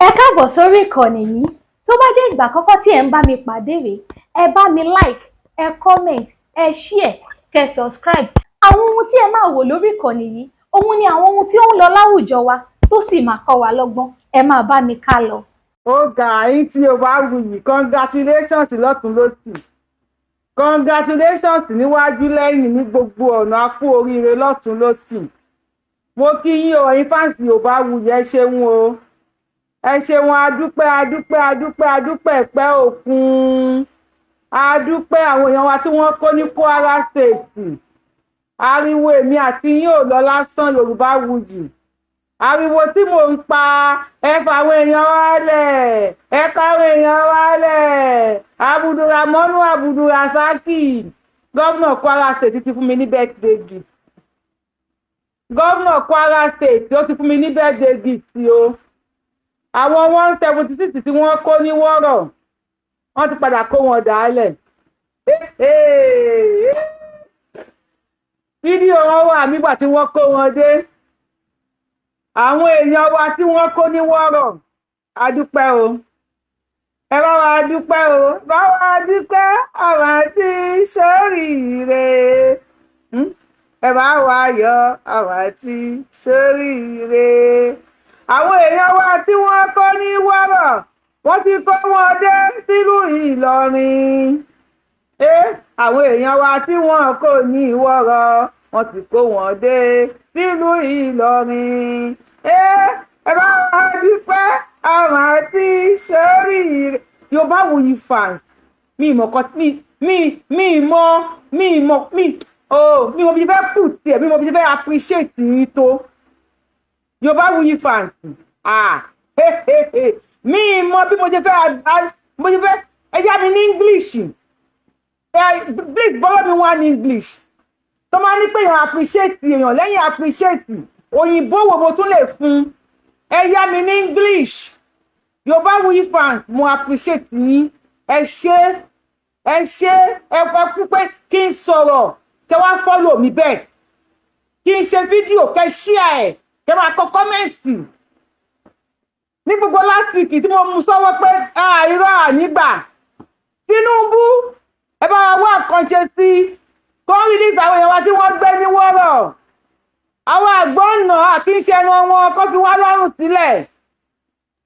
Ẹ káàbọ̀ sórí ìkànnì yìí. Tó bá jẹ́ ìgbà àkọ́kọ́ tí ẹ̀ ń bá mi pàdé rèé, ẹ bá mi like, ẹ comment, ẹ share, kẹ́ subscribe. Àwọn ohun tí ẹ máa wò lórí ìkànnì yìí, òun ni àwọn ohun tí ó ń lọ láwùjọ wa tó sì máa kọ́ wa lọ́gbọ́n. Ẹ máa bá mi ká lọ. Ó ga yín tí o bá wuyì. Congratulations lọ́tún lọ́sì, congratulations níwájú lẹ́yìn, ní gbogbo ọ̀nà. A kú oríire lọ́tún lọ́sì. Mo kí yín o, ẹ̀yin fans Yorùbá Wuyì. Ẹ ṣeun o, ẹ ṣeun. Adúpẹ́, adúpẹ́, adúpẹ́, adúpẹ́ pẹ́ òkun. Adúpẹ́ àwọn èèyàn wa tí wọ́n kó ní Kwara State. Ariwo èmi àti yín ò lọ lásán. Yorùbá Wuyì, ariwo tí mò ń pa, ẹ fà àwọn èèyàn wálẹ̀, ẹ káwọn èèyàn wálẹ̀. Abdulramonu Abdulrasaki, gómìnà Kwara State, ti fún mi ní birthday gift. Gómìnà Kwara State, ó ti fún mi ní birthday gift o. Àwọn 176 tí wọ́n kó ní wọ́rọ̀, wọ́n ti padà kó wọn dàálẹ̀. Fídíò wọn wà nígbà tí wọ́n kó wọn dé. Àwọn èèyàn wa tí wọ́n kó ní wọ́rọ̀, a dúpẹ́ o. Ẹ bá wa dúpẹ́ o, bá wa dúpẹ́ àwọn tí sóríire. Ẹ bá wa yọ̀ àwọn tí sóríire. Àwọn èèyàn wa tí wọ́n kó ní wọ́rọ̀, wọ́n ti kó wọn dé sílùú Ìlọrin. Àwọn èèyàn wa tí wọ́n kó ní wọ́rọ̀, wọ́n ti kó wọn dé sílùú Ìlọrin. Ẹ bá wa dúpẹ́ àwọn tí sóríire. Yorùbá Wuyi fans, mi ìmọ̀ kan, mi mọ̀, mi mọ̀, mi oh, mi mọ̀ bí fẹ́ put tiẹ̀, mi mọ̀ bí fẹ́ appreciate yín tó. Yorùbá Wuyi fans, ah, mi mọ̀ bí mo ṣe fẹ́, mo ṣe fẹ́. Ẹ yá mi ní English. Ẹ please borrow me one English tó máa ní pé èèyàn appreciate èèyàn. Lẹ́yìn appreciate, òyìnbó wo mo tún lè fún? Ẹ yá mi ní English. Yorùbá Wuyi fans, mo appreciate yín. Ẹ ṣé, ẹ ṣé. Ẹ kú pé kí n sọ̀rọ̀, kẹ wá follow mi bẹ́ẹ̀, kí n ṣe fídíò, kẹ share ẹ̀, kẹ máa kọ comment. Ní gbogbo last week tí mo mú sọ́wọ́ pé irọ́ ànígbà Tinubu, ẹ bá wa wá nǹkan ṣe sí kó ń release àwọn èèyàn wa tí wọ́n gbé ní wọ́rọ̀. Àwọn àgbọ̀nà àkínṣe ẹran wọn kó fi wá lọ́rùn sílẹ̀.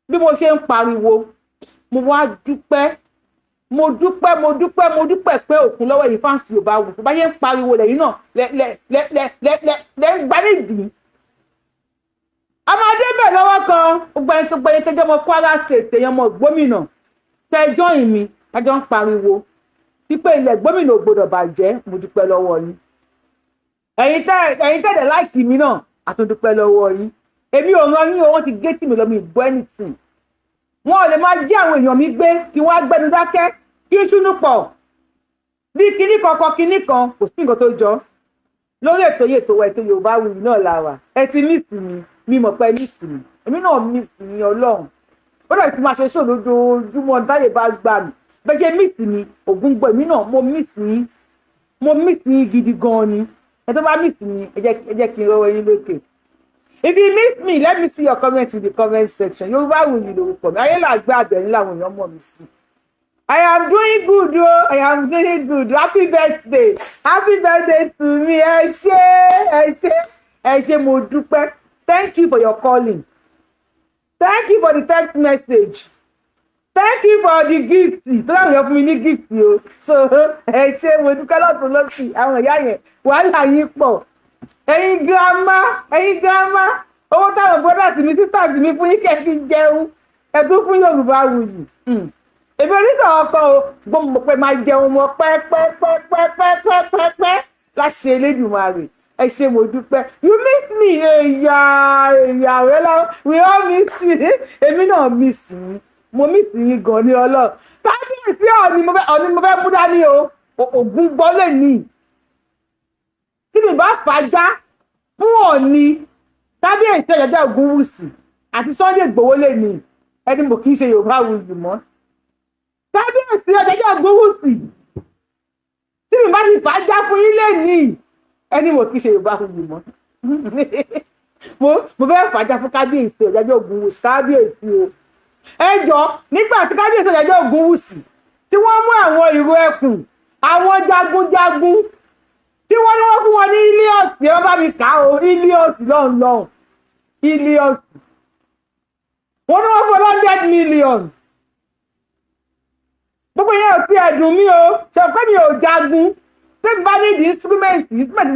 Bí mo ṣe ń pariwo, mo wá dúpẹ́, mo dúpẹ́, mo dúpẹ́, mo dúpẹ́ pé òkun lọ́wọ́ yìí. Fans Yorùbá wù, bá yẹn ń pariwo lẹ́yìn náà lẹ́ lẹ́ lẹ́ lẹ́ lẹ́ lẹ́ lẹ́ ń gbá nídìí. A máa débẹ̀ lọ́wọ́ kan. Gbogbo ẹni tó gbẹni tẹ́jọ́ mọ Kwara State, èèyàn mọ gómìnà tẹ́jọ́ ìmí tájọ́ ń pariwo wípé ilẹ̀ gómìnà ò gbọdọ̀ bàjẹ́, mo dúpẹ́ lọ́wọ́ yín. Ẹ̀yin tẹ̀lé like mi náà, àtúndúpẹ́ lọ́wọ́ yín. Èmi ò ràn yín o, wọ́n ti gé tì mí lọ, mi gbọ́ anything. Wọn ò lè máa jí àwọn èèyàn mi gbé kí wọ́n á gbẹnu dákẹ́, kí n ṣúnú pọ̀ bí kinní kan kan kinní kan. Kò sí nǹkan tó jọ lórí ètò yìí. Ètò wa, ètò Yorùbá Wuyì náà la wà. Ẹ ti miss mi, mi mọ̀ pé miss mi, èmi náà miss mi. Ọlọ́run, ó dẹ̀ ti máa ṣe ṣò lójoojúmọ́ táyé bá gbà mí. Bẹ́ẹ̀ ṣe miss mi, ògùn gbọ́, èmi náà mo miss yín, mo miss yín gidi gan ni. Ẹ tó bá miss mi, ẹ jẹ́ kí n rọwọ́ yín lókè. If you miss me, let me see your comment in the comment section. Yorùbá Wuyì lórúkọ mi, ayé làgbé àbẹ̀rín làwọn èèyàn mọ̀ mí sí. I am doing good o, I am doing good. Happy birthday, happy birthday to me. Ẹ ṣé, ẹ ṣé, ẹ ṣé, mo dúpẹ́. Thank you for your calling, thank you for the text message, thank you for the gift. Tó láwọn èèyàn fún mi ní gift o. So ẹ ṣé, mo dúpẹ́ lọ́tún lọ́sì. Àwọn ìyá yẹn, wàhálà yín pọ̀. Ẹ̀yin girama, ẹ̀yin girama, owó táwọn brothers mi, sisters mi fún yín kẹ́ fi jẹun, ẹ tún fún Yorùbá Wuyì. Èmi oníṣòwò ọkọ o, ṣùgbọ́n mo mọ̀ pé máa jẹun mọ́ pẹ́pẹ́pẹ́pẹ́pẹ́pẹ́pẹ́ láṣẹ Elédùmarè. Ẹ ṣé, mo dúpẹ́. You miss me. Èyà èyà rẹ lọ, we all miss you. Èmi náà miss yín, mo miss yín gan ní Ọlọ́run. Kábíyèsí Ọ̀ọ̀ni, mo fẹ́, Ọ̀ọ̀ni mo fẹ́ mú dání o. Ògùn gbọ́ lè ní tí mi bá fàájà fún Ọ̀ọ̀ni, kábíyèsí Ọ̀jájá Ògúnwùsì àti Sunday Ìgbòho lè ní ẹni mo kì í ṣe Yorùbá Wuyì mọ́. Kábíyèsí Ọ̀jájá Ògúnwùsì, tí mi bá ti fàájà fún yín lè ní ẹni mo kì í ṣe Yorùbá Wuyì mọ́. Mo fẹ́ fàájà fún kábíyèsí Ọ̀jájá Ògúnwùsì. Kábíyèsí o. Ẹ jọ, nígbà tí kábíyèsí Ọ̀jájá Ògúnwùsì tí wọ́n mú àwọn ìró ẹkùn, àwọn jagunjagun tí wọ́n ní wọ́n fún wọn ní Hilux, ẹ bá mi kà á o, Hilux lọ́hùn lọ́hùn, Hilux, wọ́n ní wọ́n fún 100 million. Gbogbo yẹn ò tiẹ̀ dùn mí o. Ṣe pé mi ò jagun. Tẹ́mi bá nídìí instrument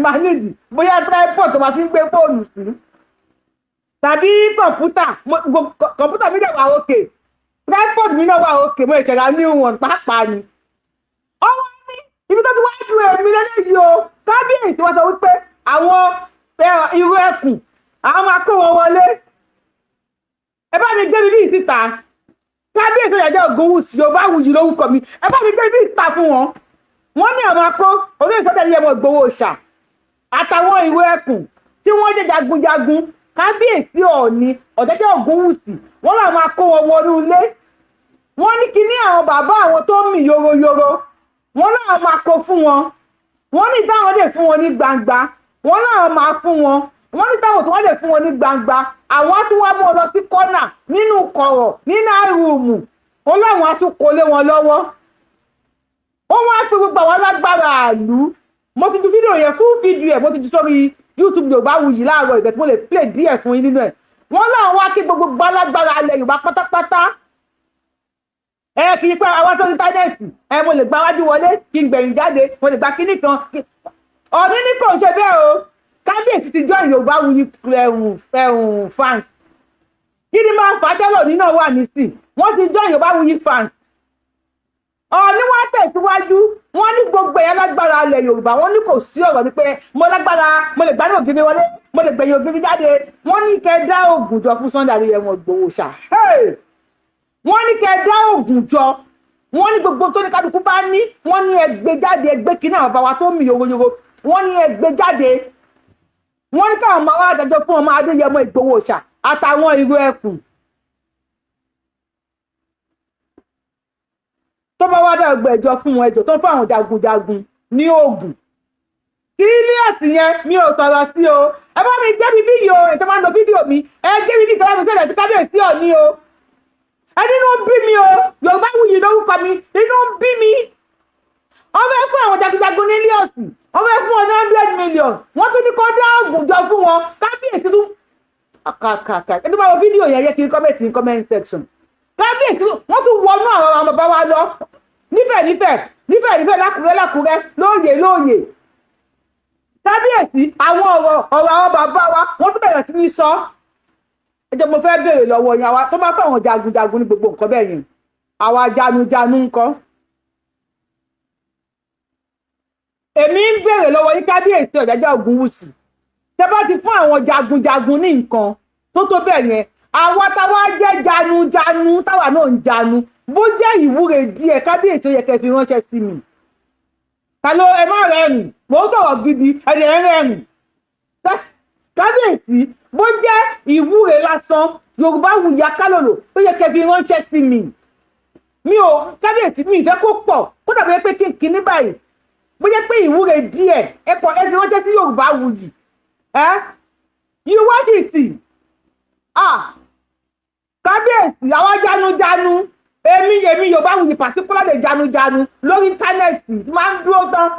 máa nídìí, bóyá tripod tó máa fi ń gbé fóònù sí tàbí kọ̀ǹpútà. Kọ̀ǹpútà mi dẹ̀ wà òkè, tripod mi náà wà òkè, mo ìṣẹ̀dá new one pàápàá ni. Ọwọ́ ní ibi tó ti wá ju èmi lélẹ́yìí o. Kábíyèsí wá sọ wípé àwọn irú ẹkùn, àwọn máa kó wọn wọlé. Ẹ bá mi gbé bíbí síta. Kábíyèsí Ọ̀jájá Ògúnwùsì, Yorùbáwùyí lórúkọ mi, ẹ bá mi gbé bíbí síta fún wọn. Wọ́n ní àwọn akó olóyè Sunday Adéyẹmọ Ìgbòho ṣà àtàwọn ìwé ẹkùn tí wọ́n jẹ́ jagunjagun. Kábíyèsí Ọọ̀ni Ọ̀jájá Ògúnwùsì, wọ́n làwọn máa kó wọn wọnú ilé. Wọ́n ní kíní àwọn bàbá àwọn tó ń mì yoroyoro, wọ́n láwọn máa kó fún wọn. Wọ́n ní táwọn lè fún wọn ní gbangba, wọ́n láwọn máa fún wọn. Wọ́n ní táwọn tó wọ́n lè fún wọn ní gbangba, àwọn á tún wá mú wọn lọ sí kọ́nà nínú kọ̀rọ̀ nínú room, wọ́n láwọn á tún kó lé wọn lọ́wọ́. Wọ́n wá pé gbogbo àwọn alágbára àlú. Mo ti ju fídíò yẹn fún fídíò ẹ̀, mo ti ju sórí YouTube Yorùbáwùyí láàárọ̀ ìbẹ̀ tí mo lè play díẹ̀ fún yín nínú ẹ̀. Wọ́n láwọn wá kí gbogbo alágbára alẹ́ Yorùbá pátápátá. Ẹ kì í pẹ́ àwa sórí íńtánẹ́ẹ̀tì ẹ, mo lè gba wájú wọlé kí n gbẹ̀yìn jáde, mo lè gba kíní kan. Ọ̀ní ní kò ń ṣe bẹ́ẹ̀ o. Kábíyèsí ti join Yorùbáwùyí ẹ̀hùn ẹ̀hùn fans. Kí ni máa ń fà á tẹ́lọ̀ nínú wà nísìn? Wọ́n ti join Yorùbáwùyí fans. Ọ̀ní wọ́n tẹ̀síwájú, wọ́n ní gbogbo ẹ̀yà lágbára ilẹ̀ Yorùbá, wọ́n ní kò sí ọ̀rọ̀ ní pé mo lágbára, mo lè gbádùn ògiri wọlé, mo lè gbẹ̀yìn ògiri jáde. Wọ́n ní kẹ́ dá ògùn jọ fún Sunday Adéyẹmọ Ìgbòho ṣá. Wọ́n ní kẹ́ dá ògùn jọ. Wọ́n ní gbogbo tó ní kálukú bá ní, wọ́n ní ẹ gbé jáde. Ẹ gbé kíní àwọn bàbá wa tó ń mì yòròyòrò, wọ́n ní ẹ gbé jáde. Wọ́n ní káwọn máa wá adájọ́ fún ọmọ Adéyẹmọ Ìgbòho ṣá àtàwọn ìró ẹkùn. Tó bá wá dá ọgbà ẹjọ́ fún wọn, ẹjọ́ tó ń fún àwọn jagunjagun ní oògùn tírílíọ̀sì yẹn, mi ò sọ̀rọ̀ sí o. Ẹ bá mi gbé bíbí yìí o. Ètò máa ń lo fídíò mi, ẹ gbé bíbí ìtọ́lá mi sẹ́lẹ̀ sí kábíyèsí Ọ̀ní o. Ẹ nínú ń bí mi o. Yorùbáwùyí lórúkọ mi, inú ń bí mi. Wọ́n fẹ́ fún àwọn jagunjagun ní mílíọ̀sì, wọ́n fẹ́ fún wọn ní 100 million, wọ́n tún ní kó dá oògùn jọ fún wọn. Kábíyèsí tún kàkàkà. Ẹni tó bá wo fídíò yẹn yẹ kí n comment ní comment section. Kábíyèsí, wọ́n tún wọnú àwọn ọmọ bàbá wa lọ nífẹ̀ẹ́ nífẹ̀ẹ́ nífẹ̀ẹ́ nífẹ̀ẹ́, lákùrẹ́ lákùrẹ́, lóòyè lóòyè. Kábíyèsí, àwọn ọ̀rọ̀ ọ̀rọ̀ àwọn bàbá wa, wọ́n tún bẹ̀rẹ̀ sí ní sọ. Ẹ jẹ́ mo fẹ́ béèrè lọ́wọ́ yẹn, àwa tó bá fáwọn jagunjagun ní gbogbo nǹkan bẹ́ẹ̀ yẹn, àwa janujanu ńkọ́? Èmi ń béèrè lọ́wọ́ yín, kábíyèsí Ọ̀jájá Ògúnwùsì, tẹ́ bá ti fún àwọn jagunjagun ní nǹkan tó tó bẹ́ẹ̀ yẹn, àwa táwa jẹ́ janujanu, táwa náà ń janu, bó jẹ́ ìwúre díẹ̀, kábíyèsí, ó yẹ kẹ́ fi ránṣẹ́ sí mi. Ta ló ẹ má rẹ́rìn? Mò ń sọ̀rọ̀ gidi, ẹni ẹ rẹ́rìn. Kábíyèsí, bó jẹ́ ìwúre lásán, Yorùbáwùyí Akálòlò, ó yẹ kẹ́ fi ránṣẹ́ sí mi. Mi ò, kábíyèsí, mi ìfẹ́ kó pọ̀, kó dàbí pé kíní báyìí, bó jẹ́ pé ìwúre díẹ̀, ẹ pọ̀, ẹ fi ránṣẹ́ sí Yorùbáwùyí. Ẹ you watch it. Ah, kábíyèsí, àwa janujanu, èmi Yorùbáwùyí particularly janujanu lórí íńtánẹ́ẹ̀tì máa ń dúró tán.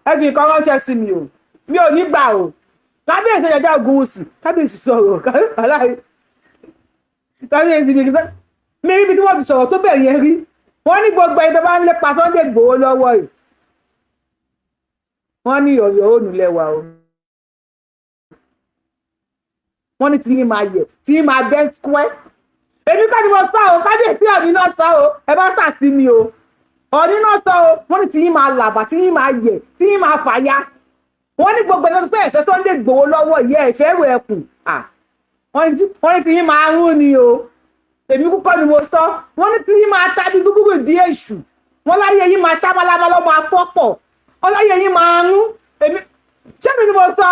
Ẹ fi nǹkan ránṣẹ́ sí mi o, mi ò ní gbà o. Kábíyèsí Ọ̀jájá Ògúnwùsì, kábíyèsí sọ̀rọ̀ kábíyèsí mi ríbi tí wọ́n ti sọ̀rọ̀ tó bẹ̀ yẹn rí. Wọ́n ní gbogbo ẹni tó bá ń lépa Sunday Igboho lọ́wọ́ yìí, wọ́n ní ọ̀yọ́ ònú lẹ́wà o. Wọ́n ní tí yín máa yẹ, tí yín máa bẹ́ square. Èmi kọ́ ni mo sọ o, kábíyèsí Ọ̀ní náà sọ o. Ẹ bá sà sí mi o, Ọ̀ní náà sọ o. Wọ́n ní tí yín máa làbà, tí yín máa yẹ, tí yín máa fàya. Wọ́n ní gbogbo ẹni tó pé ẹ̀ṣẹ́ Sunday Igboho lọ́wọ́ yẹ ẹ̀fẹ́ rò ẹkùn, wọ́n ní tí yín máa rún ni o. Èmi kúkọ́ ni mo sọ. Wọ́n ní tí yín máa tàbí gúgúrú ìdí èṣù. Wọ́n láyé yín máa ṣámálámá lọ́mọ afọ́pọ̀, wọ́n láyé yín máa rún. Èmi ṣé mi ni mo sọ?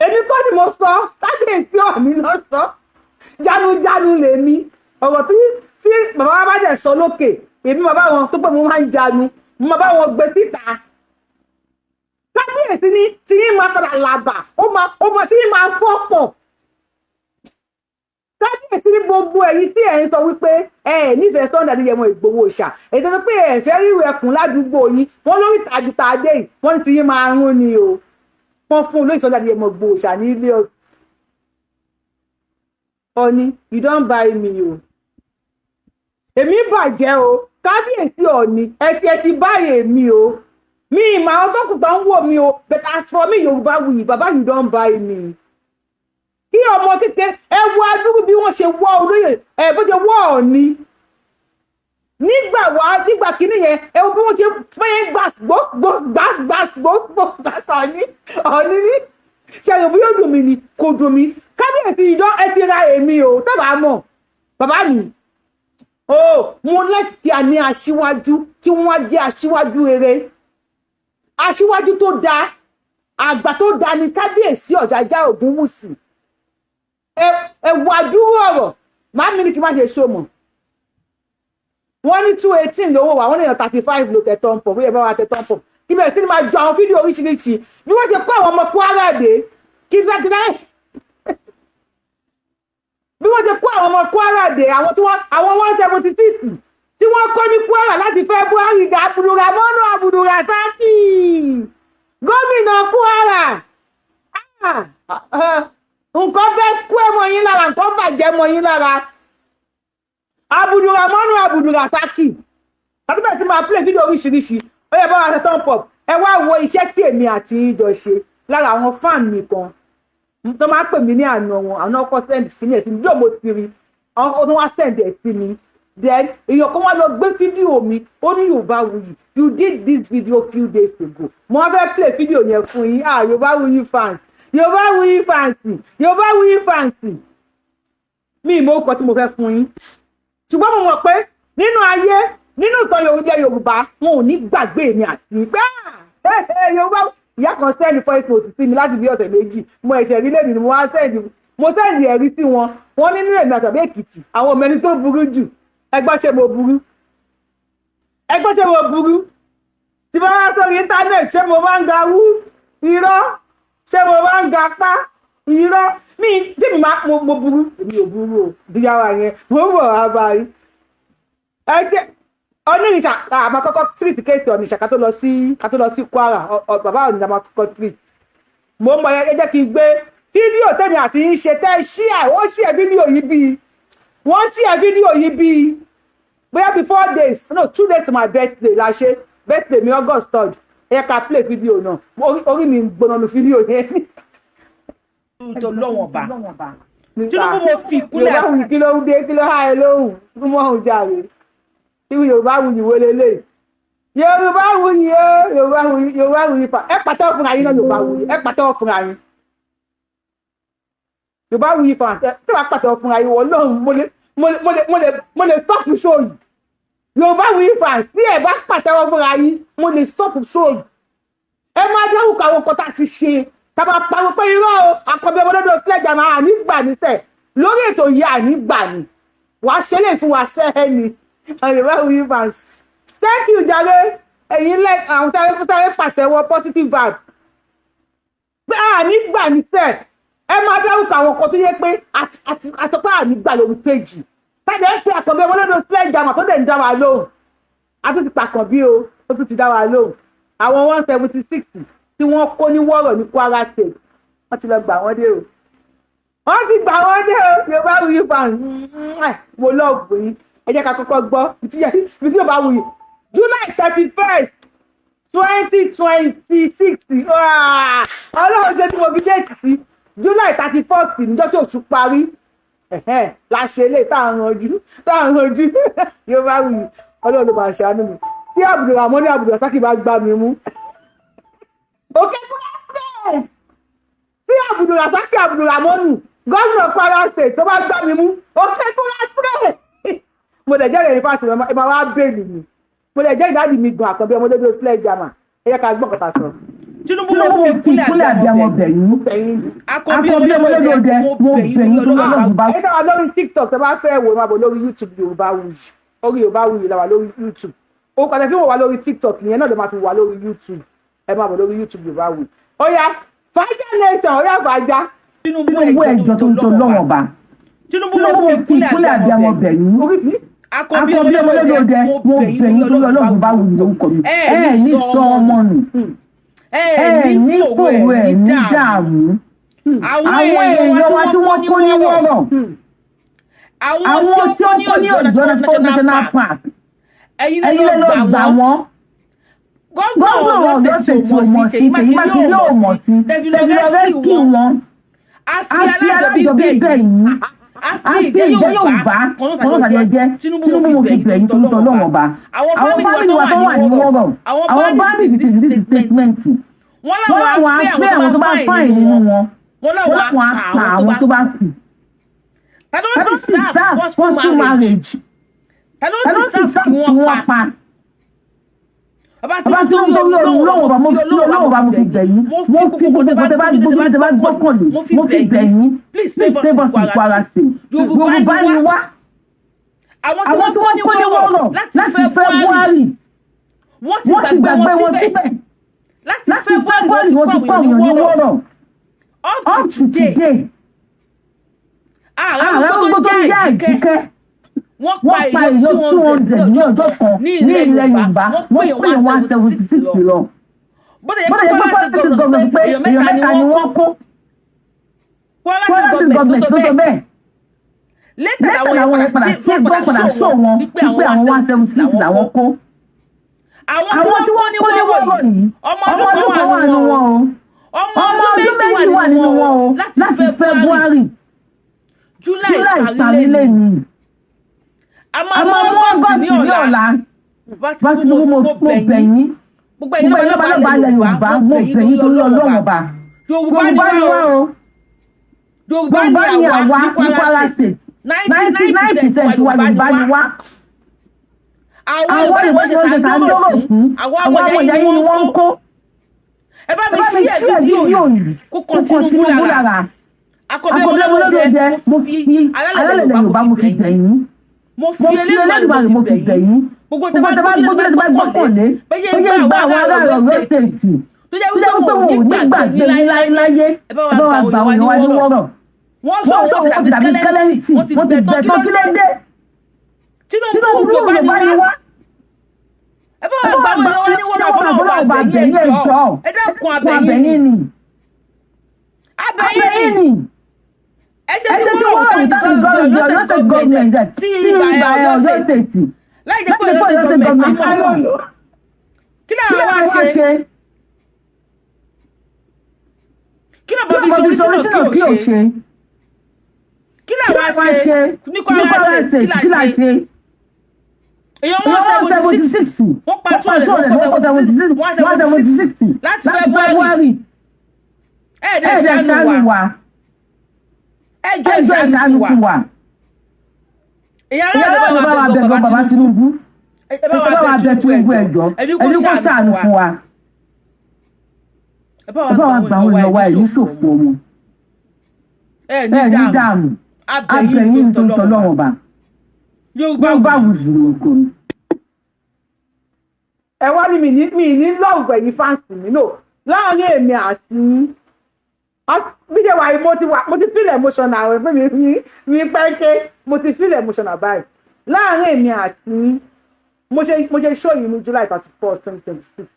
Èmi kọ́ ni mo sọ, kábíyèsí Ọ̀ní ló sọ. Jánu lèmi. Ọ̀rọ̀ tí bàbá wa bá dẹ̀ sọ lókè, èmi bàbá wọn tó pé mo máa ń jánu, mo máa bá wọn gbé síta. Kábíyèsí ní tí yín máa padà làbà, ó máa tí yín máa fọ́ pọ̀. Kábíyèsí ní gbogbo ẹ̀yin tí ẹ̀ ń sọ wípé ẹ ẹ̀ nífẹ̀ẹ́ Sunday Adéyẹmọ Ìgbòho Òòṣà, èyí tó sọ pé ẹ fẹ́ ríru ẹkùn ládùúgbò yín, wọ́n lórí tàbí adé yìí, wọ́n ní ti yín máa rún ni o. Wọ́n fún olóyè Sunday Adéyẹmọ Ìgbòho Òòṣà ní ilé ọ̀sìn. Ọ̀ni, you don buy me o. Èmi bàjẹ́ o. Kábíyèsí Ọ̀ni, ẹ ti buy èmi o. Mi ìmọ̀ àwọn tó kù tó ń wò mí o, but as for me, Yorùbá wuyì, bàbá, you don buy me. Kí ọmọ kékeré, ẹ wo adúrú bí wọ́n ṣe wọ́ olóyè, ẹ bó ṣe wọ́ Ọ̀ni nígbà wá, nígbà kínní yẹn, ẹ wo bí wọ́n ṣe fẹ́ gbà gbó gbó gbà gbà gbó gbó gbà. Ọ̀ni, Ọ̀ni ní ṣe àyòbí yóò dùn mí ni, kò dùn mí. Kábíyèsí ìdán, ẹ ti ra èmi o. Tábà mọ̀ bàbá mi o, mo lẹ́tì a ní aṣíwájú kí wọ́n jẹ́ aṣíwájú rere, aṣíwájú tó dáa, àgbà tó dáa ni Kábíyèsí Ọ̀jájá Ògúnwùsì. Ẹ wá dúró ọ̀rọ̀ màmí ní kí n má ṣe ṣó mọ̀. Wọ́n ní 218 lówó wa, wọ́n ní èèyàn 35 ló tẹ thumb up. Bóyá ẹ bá wa tẹ thumb up, kí bẹ̀rẹ̀ sí ni máa jọ àwọn fídíò oríṣiríṣi bí wọ́n ṣe kó àwọn ọmọ Kwara dé, kí bí wọ́n ṣe kó àwọn ọmọ Kwara dé, àwọn tí wọ́n, àwọn 176 tí wọ́n kó ní Kwara láti February. Abdulrahman Abdulrasaki, gómìnà Kwara, nǹkan bẹ́ square mọ́ yín lára, nǹkan bàjẹ́ mọ́ yín lára. Abdulrahman Abdulrasaki tàbí bẹ́ẹ̀ tí máa play fídíò oríṣiríṣi. Ó yẹ bá wa ṣe thumb up. Ẹ wá wo iṣẹ́ tí èmi àti yín jọ ṣe. Lára àwọn fan mi kan tó máa ń pè mí ní àná wọn, àwọn ọkọ send sí mi ẹ̀ sí mi yóò, mo ti rí àwọn tó wá send ẹ̀ sí mi. Then èèyàn kan wá lọ gbé fídíò mi, ó ní, "Yorùbáwùyí, you did this video few days ago." Mo wá fẹ́ play fídíò yẹn fún yín. Ah, Yorùbáwùyí fans, Yorùbáwùyí fans, Yorùbáwùyí fans, mi ì mọ orúkọ tí mo fẹ́ fún yín, ṣùgbọ́n mo mọ̀ pé nínú ayé, nínú ìtàn Yorùbá, Yorùbá wọn ò ní gbàgbé mi àti pé Yorùbá. Ìyá kan send voice note sí mi láti bí ọ̀sẹ̀ 2, mo ẹ̀ṣẹ̀ rí lẹ́nu ni mo wá send, mo send ẹ̀rí sí wọn. Wọ́n ní nínú èmi àtàbí Èkìtì, àwọn ọmọ ẹni tó burú jù. Ẹgbọ́n, ṣé mo burú? Ẹgbọ́n, ṣé mo burú? Tí bá wá sórí internet, ṣé mo máa ń ga wú? Irọ́. Ṣé mo máa ń ga pa? Irọ́. Mi tí mi máa mo burú? Èmi ò burú o. Díyàwó yẹn, mo ń bọ̀ wá báyìí. Ẹ ṣe onírìṣà, àmọ́ kọ́kọ́ treat case Onitsha ká tó lọ sí Kwara. Bàbá Onitsha máa kọ́kọ́ treat. Mo ń bọ̀. Ẹ jẹ́ kí n gbé fídíò tẹ̀mí àti yín ṣe tẹ́ ṣí ẹ̀. Wọ́n ṣí ẹ̀ fídíò yìí bíi, wọ́n ṣí ẹ̀ fídíò yìí bíi bóyá bíi 4 days, no, 2 days to my birthday la ṣe. Birthday mi, August 3rd. Ẹ yẹ ká play fídíò náà. Orí mi ń gbóná nu fídíò yẹn. Tó lọ́wọ́n bá Tinubu, mo fi ìkúnlẹ̀. Yorùbá wuyì, kí ló ń dé? Kí ló há ẹ lóhùn? Súnmọ́ òun jàre. Irú Yorùbá wuyì wo lélẹ̀? Yorùbá wuyì o, Yorùbá wuyì, Yorùbá wuyì fa. Ẹ pàtẹ́wọ́ fúnra yín náà. Yorùbá wuyì, ẹ pàtẹ́wọ́ fúnra yín. Yorùbá wuyì fa, ẹ tí wàá pàtẹ́wọ́ fúnra yín. Wọ́n lóhùn, mo lè stop show yìí. Yorùbá wuyì fa, sí ẹ bá pàtẹ́wọ́ fúnra yín, mo lè stop show yìí. Ẹ máa dárúkọ àwọn nǹkan tá a ti ṣe, tá a máa pariwo pé irọ́ o. Àkọ́bí ọmọdé sílẹ̀ jà máa àní gbà níṣẹ́ lórí ètò yìí, àní gbà ní wàá ṣe lè fún wa sẹ́ẹ̀ ni. Yorùbá wuyì fans, thank you jàre. Ẹ̀yin lẹ àwọn sáré sáré pàtẹ́wọ́, positive vibes, pé àní gbà níṣẹ́. Ẹ máa dárúkọ àwọn nǹkan tó yẹ pé àtọ́pẹ́ àní gbà lórí péjì tàbí ẹ pé àkànbí ọmọdé sílẹ̀ jàmà tó dẹ̀ ń dá wa lóhùn. A tún ti pàkànbí o, ó tún ti dá wa lóhùn. Àwọn 176 tí wọ́n kó ní wọ́rọ̀ ní Kwara State, wọ́n ti lọ gbà wọ́n dé o, wọ́n ti gbà wọ́n dé o. Yorùbá Wuyi fan, mo love yín. Ẹ jẹ́ ká kọ́kọ́ gbọ́ bí tí Yorùbá Wuyi, July 31st, 2026. Ọlọ́run ṣe tí mo fi date sí July 31st, níjọ́ tí oṣù parí la ṣe lè tá à ń ranjú, tá à ń ranjú. Yorùbá Wuyi, Ọlọ́run ló máa ṣàánú mi tí Abdulrahman Abdulrasaki bá gbá mi mú. Òkè Kwara State, tí Abdulrasaki Abdulrahmanu, gómìnà Kwara State, tó bá gbá mi mú, òkè Kwara State, mo dẹ̀ jẹ́rìí ẹ̀rí fásitì, ẹ máa wá bail mi. Mo dẹ̀ jẹ́ ìdádì mi gan. Àkànbí ọmọdé bí ó sílẹ̀ jama, ẹ yẹ ká gbọ́ kọ́ta sọ. Tinubu, mo fi ìkúnlẹ̀ abiyamọ bẹ̀yìn. Bẹ̀yìn. Àkànbí Àkànbí ọmọdé, ọmọdé, mo mo bẹ̀yìn bẹ̀yìn lórí tó Ọlọ́run. Ọlọ́run bá. Ẹ dára lórí TikTok, tẹ bá fẹ́ wò, máa bọ̀ lórí YouTube Yorùbá Wuyi. Orí Yorùbá Wuyi la wà lórí YouTube. Orúkọ tẹ fi wò wá lórí TikTok ìyẹn náà ló máa fi wà lórí YouTube. Ẹ máa bọ̀ lórí YouTube Yorùbá Wuyi. Ó yá, Fàájà Nation, ó yá, fàájà. Tinubu, Tinubu, ẹjọ́ tó ń tọ́ lọ́wọ́n bá. Tinubu Tinubu, mo fi ìkúnlẹ̀ abiyamọ bẹ̀ yín. Orí mi. Akọbí Akọbí ọmọlẹ́dọ̀dẹ, mo bẹ̀ yín torí Ọlọ́run bá wù mí lórúkọ mi. Ẹ ní sọ ọmọ nù, ẹ ní fòrò, ẹ ní dààmú. Àwọn èèyàn wa tí wọ́n kó ní wọ́rọ̀, àwọn tí wọ́n kó ní Ọ̀yọ́ National Park, ẹ̀yin ẹ̀yin lè lọ gbà wọ́n. Gómìnà Ọ̀yọ́ State ò mọ̀ sí, Ṣèyí Mákindé ò mọ̀ sí, tẹ̀lé lọ rescue wọn. A A fi Alájọbí bẹ̀ yín, a a fi ìjẹ́ Yorùbá kan náà jẹ́. Tinubu, mo fi bẹ̀ yín torí Ọlọ́run ọba. Àwọn family wa tó wà ní wọ́rọ̀, àwọn bandit ti ti statement, wọ́n wọ́n láwọn á fẹ́ àwọn tó bá fine nínú wọn, wọ́n wọ́n láwọn láwọn á pa àwọn tó bá kù. Ta ló Ta ló sì serve forceful marriage? Ta ló Ta ló sì deserve serve kí kí wọ́n wọ́n pa? pa? Bàbá Bàbá Tinubu, torí Ọlọ́run ọba, mo fi Ọlọ́run ọba, mo fi bẹ̀ yín. Mo fi gbogbo tẹ bá gbójú, tẹ bá gbọ́kànlé, mo fi bẹ̀ yín. Please save us in Kwara State. Yorùbá ni wá. Àwọn Àwọn tí wọ́n kó ní wọ́rọ̀ láti February, wọ́n wọ́n ti gbàgbé wọn síbẹ̀. Láti Láti February, wọ́n ti kó àwọn èèyàn ní wọ́rọ̀ up up to today. Ààrẹ Ààrẹ gbogbo tó ń jẹ́ Àjíkẹ́, wọ́n wọ́n pa èèyàn 200 ní ọjọ́ kan ní ilẹ̀ Yorùbá, wọ́n pè 176 lọ. Bọ́dẹ̀ Bọ́dẹ̀ yẹ pé Kwara State government pé èèyàn mẹ́ta ni wọ́n kó. Kwara Kwara State government ló sọ bẹ́ẹ̀. Later Later làwọn yẹn padà tí gbọ́ padà sọ wọn wípé àwọn 176 làwọn kó. Àwọn Àwọn tí wọ́n kó ní wọ́rọ̀ yìí, ọmọ ọmọ ọdún ọdún kan wà nínú wọn o, ọmọ ọmọ ọdún 2 wà nínú wọn o láti February. July July parí parí lẹ́nu. lẹ́nu. A A máa máa mú mú August August ní ní ọ̀la. ọ̀la. Bá Bá Tinubu, mo bẹ̀ yín. Gbogbo ẹ̀yin Gbogbo ẹ̀yin lọ́balọ́ba ilẹ̀ Yorùbá, mo bẹ̀ yín torí Ọlọ́run ọba. Yorùbá Yorùbá ni ni wá wá o. o. Yorùbá Yorùbá ni ni àwa àwa ní ní Kwara State. 99% wa Yorùbá ni wá. Àwọn Àwọn Yorùbá Yorùbá ni ni wọ́n ṣe wọ́n ṣe sàǹdọ̀rọ̀ sàǹdọ̀rọ̀ fún. fún. Àwọn Àwọn ọmọ ọmọ ìyá ìyá yín yín ni ni wọ́n wọ́n ń kó. kó. Ẹ bá Ẹ mi bá mi ṣí ẹ̀ share fídíò fídíò yìí yìí kó kó kan kan Tinubu Tinubu lára. lára. Akọbí Akọbí ọmọlódé, mo fi alálẹ̀ Yorùbá, mo fi bẹ̀ yín. Mo Mo fi fi Elédùmarè, mo fi bẹ̀ yín. Gbogbo Gbogbo tẹ bá gbójú, tẹ bá gbọ́kànlé, bẹ́yẹ bóyá ń gba àwọn ará Ọ̀yọ́ State tó jẹ́ tó jẹ́ wípé wípé wọn wọn ò ní gbàgbé yín láéláyé, ẹ bá ẹ bá wa wa gba gbà àwọn àwọn èèyàn wa èèyàn wa ní ní wọ́rọ̀. wọ́rọ̀. Wọ́n Wọ́n sọ wọ́n ti dàbí skeleton, wọ́n ti wọ́n ti bẹ̀ bẹ̀ tán. tán. Kí ló dé? Tinubu, Tinubu, Yorùbá Yorùbá ni ni wá. wá. Ẹ bá Ẹ wa bá gba wa àwọn gbà èèyàn wa ní wọ́rọ̀. wọ́n Àfọlọ́wọ́ ọba abẹ̀yìn, abẹ̀yìn, ẹ̀jọ̀. ẹ̀jọ̀. Ẹ dákun, Fún abẹ̀yìn abẹ̀yìn ni. ni. Abẹ̀yìn Abẹ̀yìn ni. ni. Ẹ ṣe Ẹ tí ṣe tí wọ́n wọ́n rò rí tábí tábí gọ́ọ̀mẹ̀ntì gọ́ọ̀mẹ̀ntì Ọ̀yọ́ Ọ̀yọ́ State State government government tí tí ìgbà ìgbà Ọ̀yọ́ Ọ̀yọ́ State State láì jẹ́ pé láti Ọ̀yọ́ pé State Ọ̀yọ́ State government government mọ̀. Alóòlò. Kí Kí làwọn wá làwọn wá ṣe? ṣe? Kí Kí làwọn làwọn fi fi sọ sọ orí tí kí ò ò ṣe? ṣe? Kí Kí làwọn làwọn ṣe ṣe ní ní Kwara Kwara State? State? Kí Kí là là ṣe? ṣe? Èèyàn Èèyàn 176, 176, wọ́n pa wọ́n pa 200, 200, wọ́n pa 76, 176 láti láti February. February. Ẹ̀ẹ́dẹ̀ Ẹ̀ẹ́dẹ̀ ṣàánú ṣàánú wa. wa. Ẹjọ́ Ẹjọ́ ìṣàánú ìṣàánú wa. fún wa. Èèyàn Ìyá aláàbò aláàbò bá bá wa wa bẹ̀ bẹ̀ bàbá bàbá Tinubu. Tinubu. Ẹ Ẹ bá bá wa bẹ̀ Tinubu, ẹjọ́. Ẹni Ẹni kó kó ṣàánú ṣàánú wa. fún wa. Ẹ bá Ẹ bá wa gbà àwọn èèyàn wa, ìlú ṣòfò ọmọ. Ẹ Ẹ ní ní dààmú. dààmú. Abẹ̀yìn Abẹ̀yìn nítorí nítorí tọ́lọ́wọ́n tọ́lọ́wọ́n ọba. Yorùbá Yorùbá wù lórúkọ mi. Ẹ wá ní mi ní love ẹ̀yin fans mi no láàárín èmi àti yín. Bí ṣe wà yìí, mo ti feel emotional pé mi pẹ́ńké, mo ti feel emotional báyìí. Láàárín èmi àti yín, mo ṣe show yìí ní July 31st, 2026.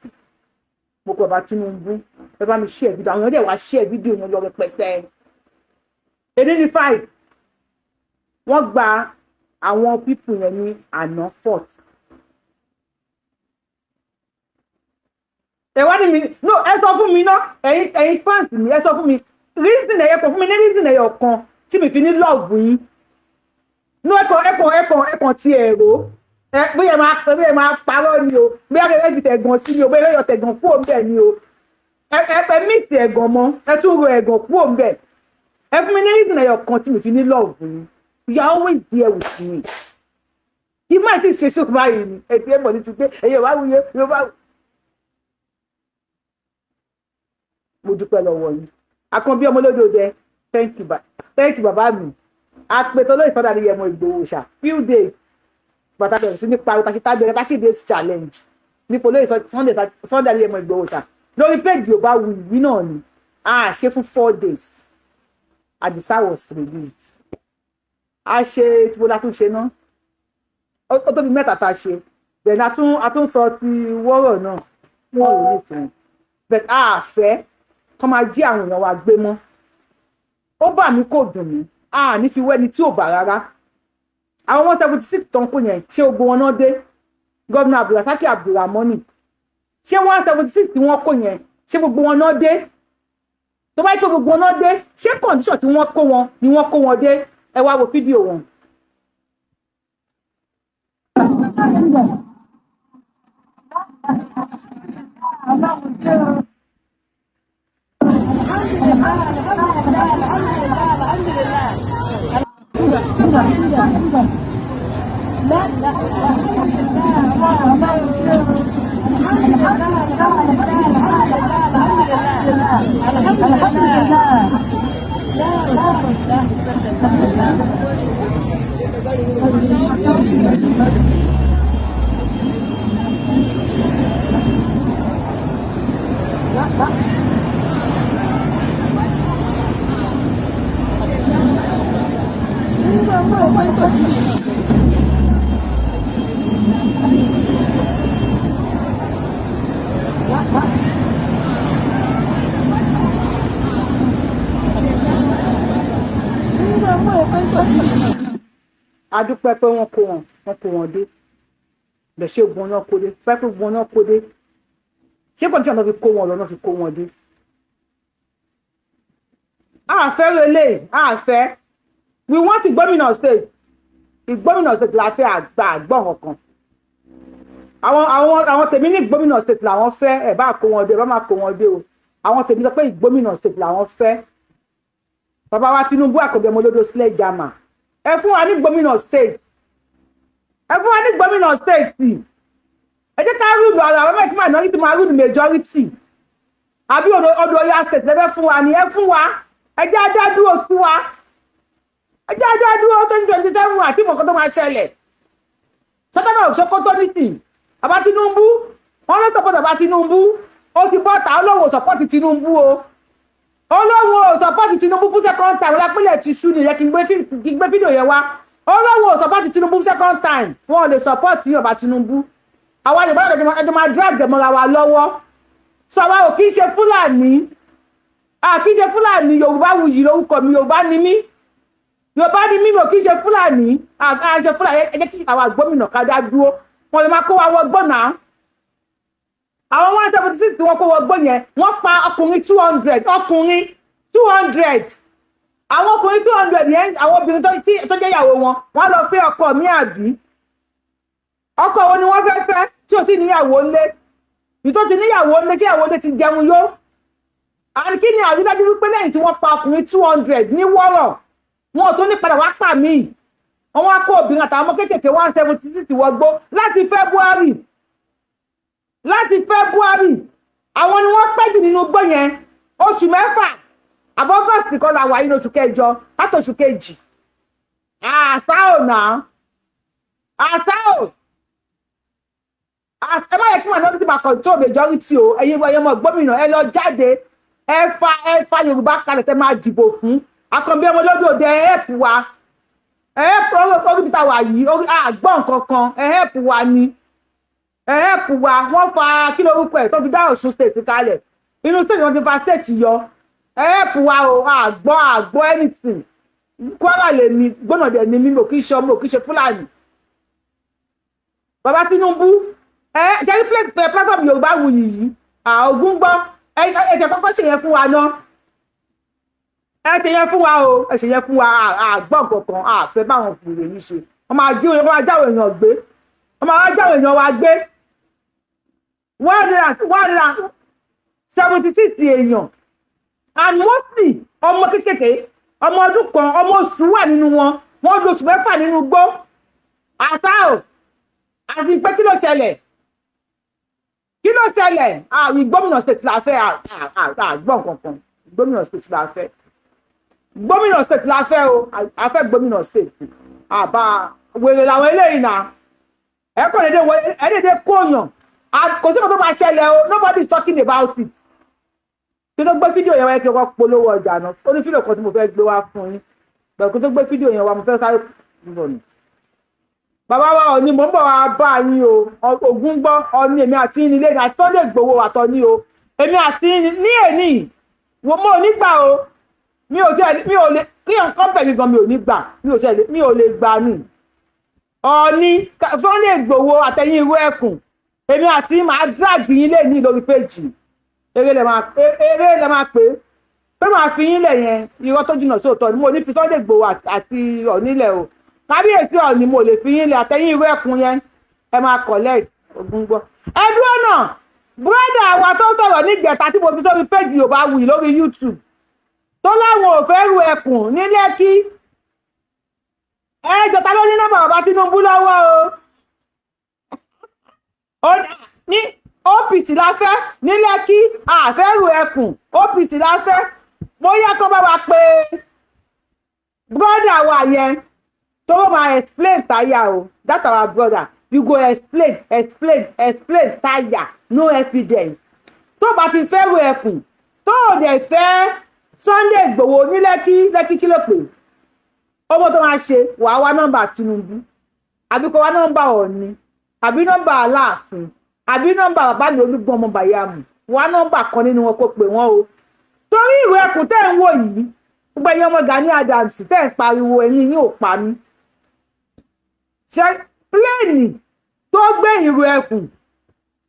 Mo kọ bàbá Tinubu, ẹ bá mi share fídíò. Àwọn èèyàn dẹ̀ wá share fídíò yẹn lọ rẹpẹtẹ. Èdè ní 5, wọ́n gba àwọn people yẹn ní àná 4th. Ẹ wá ní mi no, ẹ sọ fún mi ná, ẹ̀yin fans mi, ẹ sọ fún mi reason ẹyẹ kan, fún mi ní reason ẹyọ kan tí mi fi ní love yín. No, ẹkàn ti ẹ̀rọ ẹ bóyá ẹ máa parọ́ ni o, bóyá ẹ fi tẹ̀gàn sí ni o, bóyá ẹ yọ tẹ̀gàn kúrò ńbẹ̀ ni o. Ẹ mix ẹ̀gàn mọ́, ẹ tún ro ẹ̀gàn kúrò ńbẹ̀. Ẹ fún mi ní reason ẹyọ kan tí mi fi ní love yín. You are always there with me. Kí má ti ṣe ṣòkò báyìí ni ẹ ti ẹ bọ̀ ní ti pé ẹ̀yẹ wá wúyẹ yóò bá. Mo dúpẹ́ lọ́wọ́ yín. Àkànbí ọmọlódé, thank you, thank you bàbá mi. Àpètò lóyè fọdà ní yẹmọ Ìgbòho ṣá few days bàtà bẹ̀rẹ̀ sí ní pariwo tàbí tábìlì 30 days challenge nípò lóyè Sunday Adéyẹmọ Ìgbòho ṣá lórí péjì Yorùbá Wuyì náà ni a ṣe fún 4 days. Àdìsá was released. A ṣe tí mo la tún ṣe náà, ó tóbi mẹ́ta tá a ṣe. Then a tún sọ ti wọ́rọ̀ náà wọ́n ò ní sìn, but a fẹ́ kọ́ máa jí àwọn èèyàn wa gbé mọ́. Ó bà mí, kò dùn mí, a ní fi wẹ́ni tí ò bà rárá. Àwọn 176 tó ń kó yẹn, ṣé gbogbo wọn náà dé? Gómìnà Abdulrasaki Abdulramoni, ṣé 176 tí wọ́n kó yẹn, ṣé gbogbo wọn náà dé? Tó bá yẹ pé gbogbo wọn náà dé, ṣé condition tí wọ́n kó wọn ni wọ́n kó wọn dé? Ẹ wá wo fídíò wọn. A dúpẹ́ pé wọ́n kó wọn dé. Lè ṣe gbọ́n náà kó dé pẹ́ pé gbọ́n náà kó dé, ṣé condition tó fi kó wọn lọ náà fi kó wọn dé? A fẹ́ relé, a fẹ́. We want Ìgbómìnà State. Ìgbómìnà State la fẹ́. Àgbà àgbọ̀n kankan. Àwọn tèmi ní Ìgbómìnà State làwọn fẹ́. Ẹ̀ bá kó wọn dé, ẹ bá má kó wọn dé o, àwọn tèmi sọ pé Ìgbómìnà State làwọn fẹ́. Bàbá wa Tinubu, àkọ́bí ọmọ olódò sledgehammer, ẹ fún wa ní Ìgbómìnà State, ẹ fún wa ní Ìgbómìnà State. Ẹ jẹ́ ká rule ara àwọn mẹ́tí, minority máa rule majority. Àbí odò Ọ̀yá State lẹ́fẹ́ fún wa ni? Ẹ fún wa, ẹ jẹ́ adádúró tiwa, ẹ jẹ́ adádúró 2027 àti ìmọ̀kan tó máa ṣẹlẹ̀. Sultan of Sokoto nísìn, bàbá Tinubu, wọn ló support bàbá Tinubu. Ó ti bọ́ta, olóhùn support Tinubu o, olóhùn ò support Tinubu fún second time. Lápẹ́lẹ̀ ti sú nìyẹn. Kí n gbé fídíò yẹn wá. Olóhùn ò support Tinubu fún second time. Wọn ò lè support yín, bàbá Tinubu. Àwa lè bọ́dọ̀ ẹjọ́ máa drag mọ́ra wa lọ́wọ́. Sọ àwa ò kí ń ṣe Fúlàní, a kì í ṣe Fúlàní. Yorùbá wuyì lórúkọ mi, Yorùbá ni mí, Yorùbá ni mí, mo kì í ṣe Fúlàní, à ń ṣe Fúlàní. Ẹ jẹ́ kí àwa gómìnà ká dá dúró. Wọn lè máa kó wa wọgbọ́n náà. Àwọn 176 tí wọ́n kó wọgbọ́n yẹn, wọ́n pa ọkùnrin 200, ọkùnrin 200. Àwọn ọkùnrin 200 yẹn, àwọn obìnrin tó jẹ́ ìyàwó wọn, wọ́n lọ fẹ́ ọkọ mi. Àbí ọkọ wo ni wọ́n fẹ́ fẹ́ tí ò tí níyàwó ńlé? Ìtò ti níyàwó ńlé, tí ìyàwó ńlé ti jẹun yó. Àti kí ni àrídájú wípé lẹ́yìn tí wọ́n pa ọkùnrin 200 ní wọ́rọ̀, wọn ò tún ní padà wá pa míì? Wọ́n wá kó obìnrin àtàwọn ọmọ kéékèèké 176 wọgbó láti February. Láti February, àwọn ni wọ́n pẹ́ jù nínú igbó yẹn, oṣù 6. Àbọ̀ August kan la wà nínú oṣù kẹjọ, láti oṣù kejì. Àṣà ò náà, àṣà ò. Ẹ má yẹ kí minority máa control majority o. Ẹ̀yin ọmọ gómìnà, ẹ lọ jáde, ẹ fa Yorùbá kalẹ̀ tẹ́ máa dìbò fún. Àkànbí ọmọ lódò dẹ, ẹ help wa, ẹ help. Orí bí ta wà yìí, orí àgbọ̀n kankan, ẹ help wa ni, ẹ help wa. Wọ́n fa kí lórúkọ ẹ̀ tó fi dá Ọ̀ṣun State kalẹ̀, inú state wọn ti fa state yọ. Ẹ help wa o. Àgbọ̀ anything. Kwara lèmi, gbọ́nà dẹ̀ ni mí, mo kì í ṣe ọmọ, kì í ṣe Fúlàní. Bàbá Tinubu, ẹ ṣe ní platform Yorùbá wuyì yìí, Ògún gbọ́. Ẹ ṣe kọ́kọ́ ṣe yẹn fún wa náà, ẹ ṣe yẹn fún wa o, ẹ ṣe yẹn fún wa. Àgbọ̀n kankan àfẹ́ báwọn fìrè yìí ṣe. Wọ́n máa jí, wọ́n máa jáwé èèyàn gbé, wọ́n máa jáwé èèyàn wa gbé. 176 èèyàn, and mostly ọmọ kékèké, ọmọ ọdún kan, ọmọ oṣù wà nínú wọn. Wọ́n lo oṣù 6 nínú igbó. Àṣà ò àti pé kí ló ṣẹlẹ̀? Kí ló ṣẹlẹ̀? Àwọn gómìnà state la fẹ́. Àgbọ̀n kankan, gómìnà state la fẹ́, gómìnà state la fẹ́ o. A fẹ́ gómìnà state. Àbá wèrè làwọn eléyìí náà. Ẹ kọ́ dédé wọlé, ẹ dédé kóyàn, kò sí nǹkan tó máa ṣẹlẹ̀ o. Nobody is talking about it. Kí ló gbé fídíò yẹn wáyé? Kí wọ́n polówó ọjà náà. Ó ní fídíò kan tí mo fẹ́ gbé wá fún yín. Bẹ̀rù kó tó gbé fídíò yẹn wá, mo fẹ́ sáré bọ̀ ni. Bàbá wa Ọ̀ní, mò ń bọ̀ wá bá yín o. Ògún gbọ́, Ọ̀ní, èmi àti yín nílé àti Sunday Igboho àtọ̀ ní o. Èmi àti yín ní èní wò, mo ò ní gbà o. Mi ò tiẹ̀, mi ò lè kí nǹkan bẹ̀ mí gan, mi ò ní gbà, mi ò tiẹ̀, mi ò lè gbà nù. Ọ̀ní, Sunday Igboho àtẹ̀yìn irú ẹkùn, èmi àti yín máa drag yín lé ní lórí péjì. Eré lè máa pè é pé máa fi yín lẹ̀ yẹn. Irọ́ tó jìnnà sóòótọ́ ni. Mo ní fi Sunday Igboho àti Ọ̀ní lẹ̀ o. Kábíyèsí Ọ̀ní, mo lè fi yín lẹ̀ àtẹ̀yìn irú ẹkùn yẹn. Ẹ máa collect ogun gbọ́. Ẹ dúró náà, búrọ́dà wa tó sọ̀rọ̀ níjẹta tí mo fi sórí péjì Yorùbá Wuyì lórí YouTube, tó láwọn ò fẹ́ ru ẹkùn ní Lẹ́kí, ẹ jọta ló ní nọ́mbà bàbá Tinubu lọ́wọ́ o. Ní OPC la fẹ́ ní Lẹ́kí, àfẹ́rù ẹkùn, OPC la fẹ́. Bóyá kó bá wa pé brother wa yẹn tó máa explain tire o. That our brother, you go explain, explain, explain tire, no evidence. Tó bá ti fẹ́rù ẹkùn, tó ò dẹ̀ fẹ́ Sunday Igboho ní Lẹ́kí, Lẹ́kí kí ló pè ọmọ tó máa ṣe, wàá wá nọ́mbà Tinubu, àbí kó wá nọ́mbà Ọ̀ọ̀ni, àbí nọ́mbà Aláàfin, àbí nọ́mbà bàbá mi Olúgbọ́n ọmọ Bàyàmù. Wá nọ́mbà kan nínú wọn kó pè wọ́n o, torí ìwé ẹkùn tẹ́ ń wò yìí, gbogbo ẹ̀yin ọmọ Gani Adams tẹ́ ń pariwo, ẹ̀yin yín ò pa mí. Ṣe plane tó gbé ìrù ẹkùn,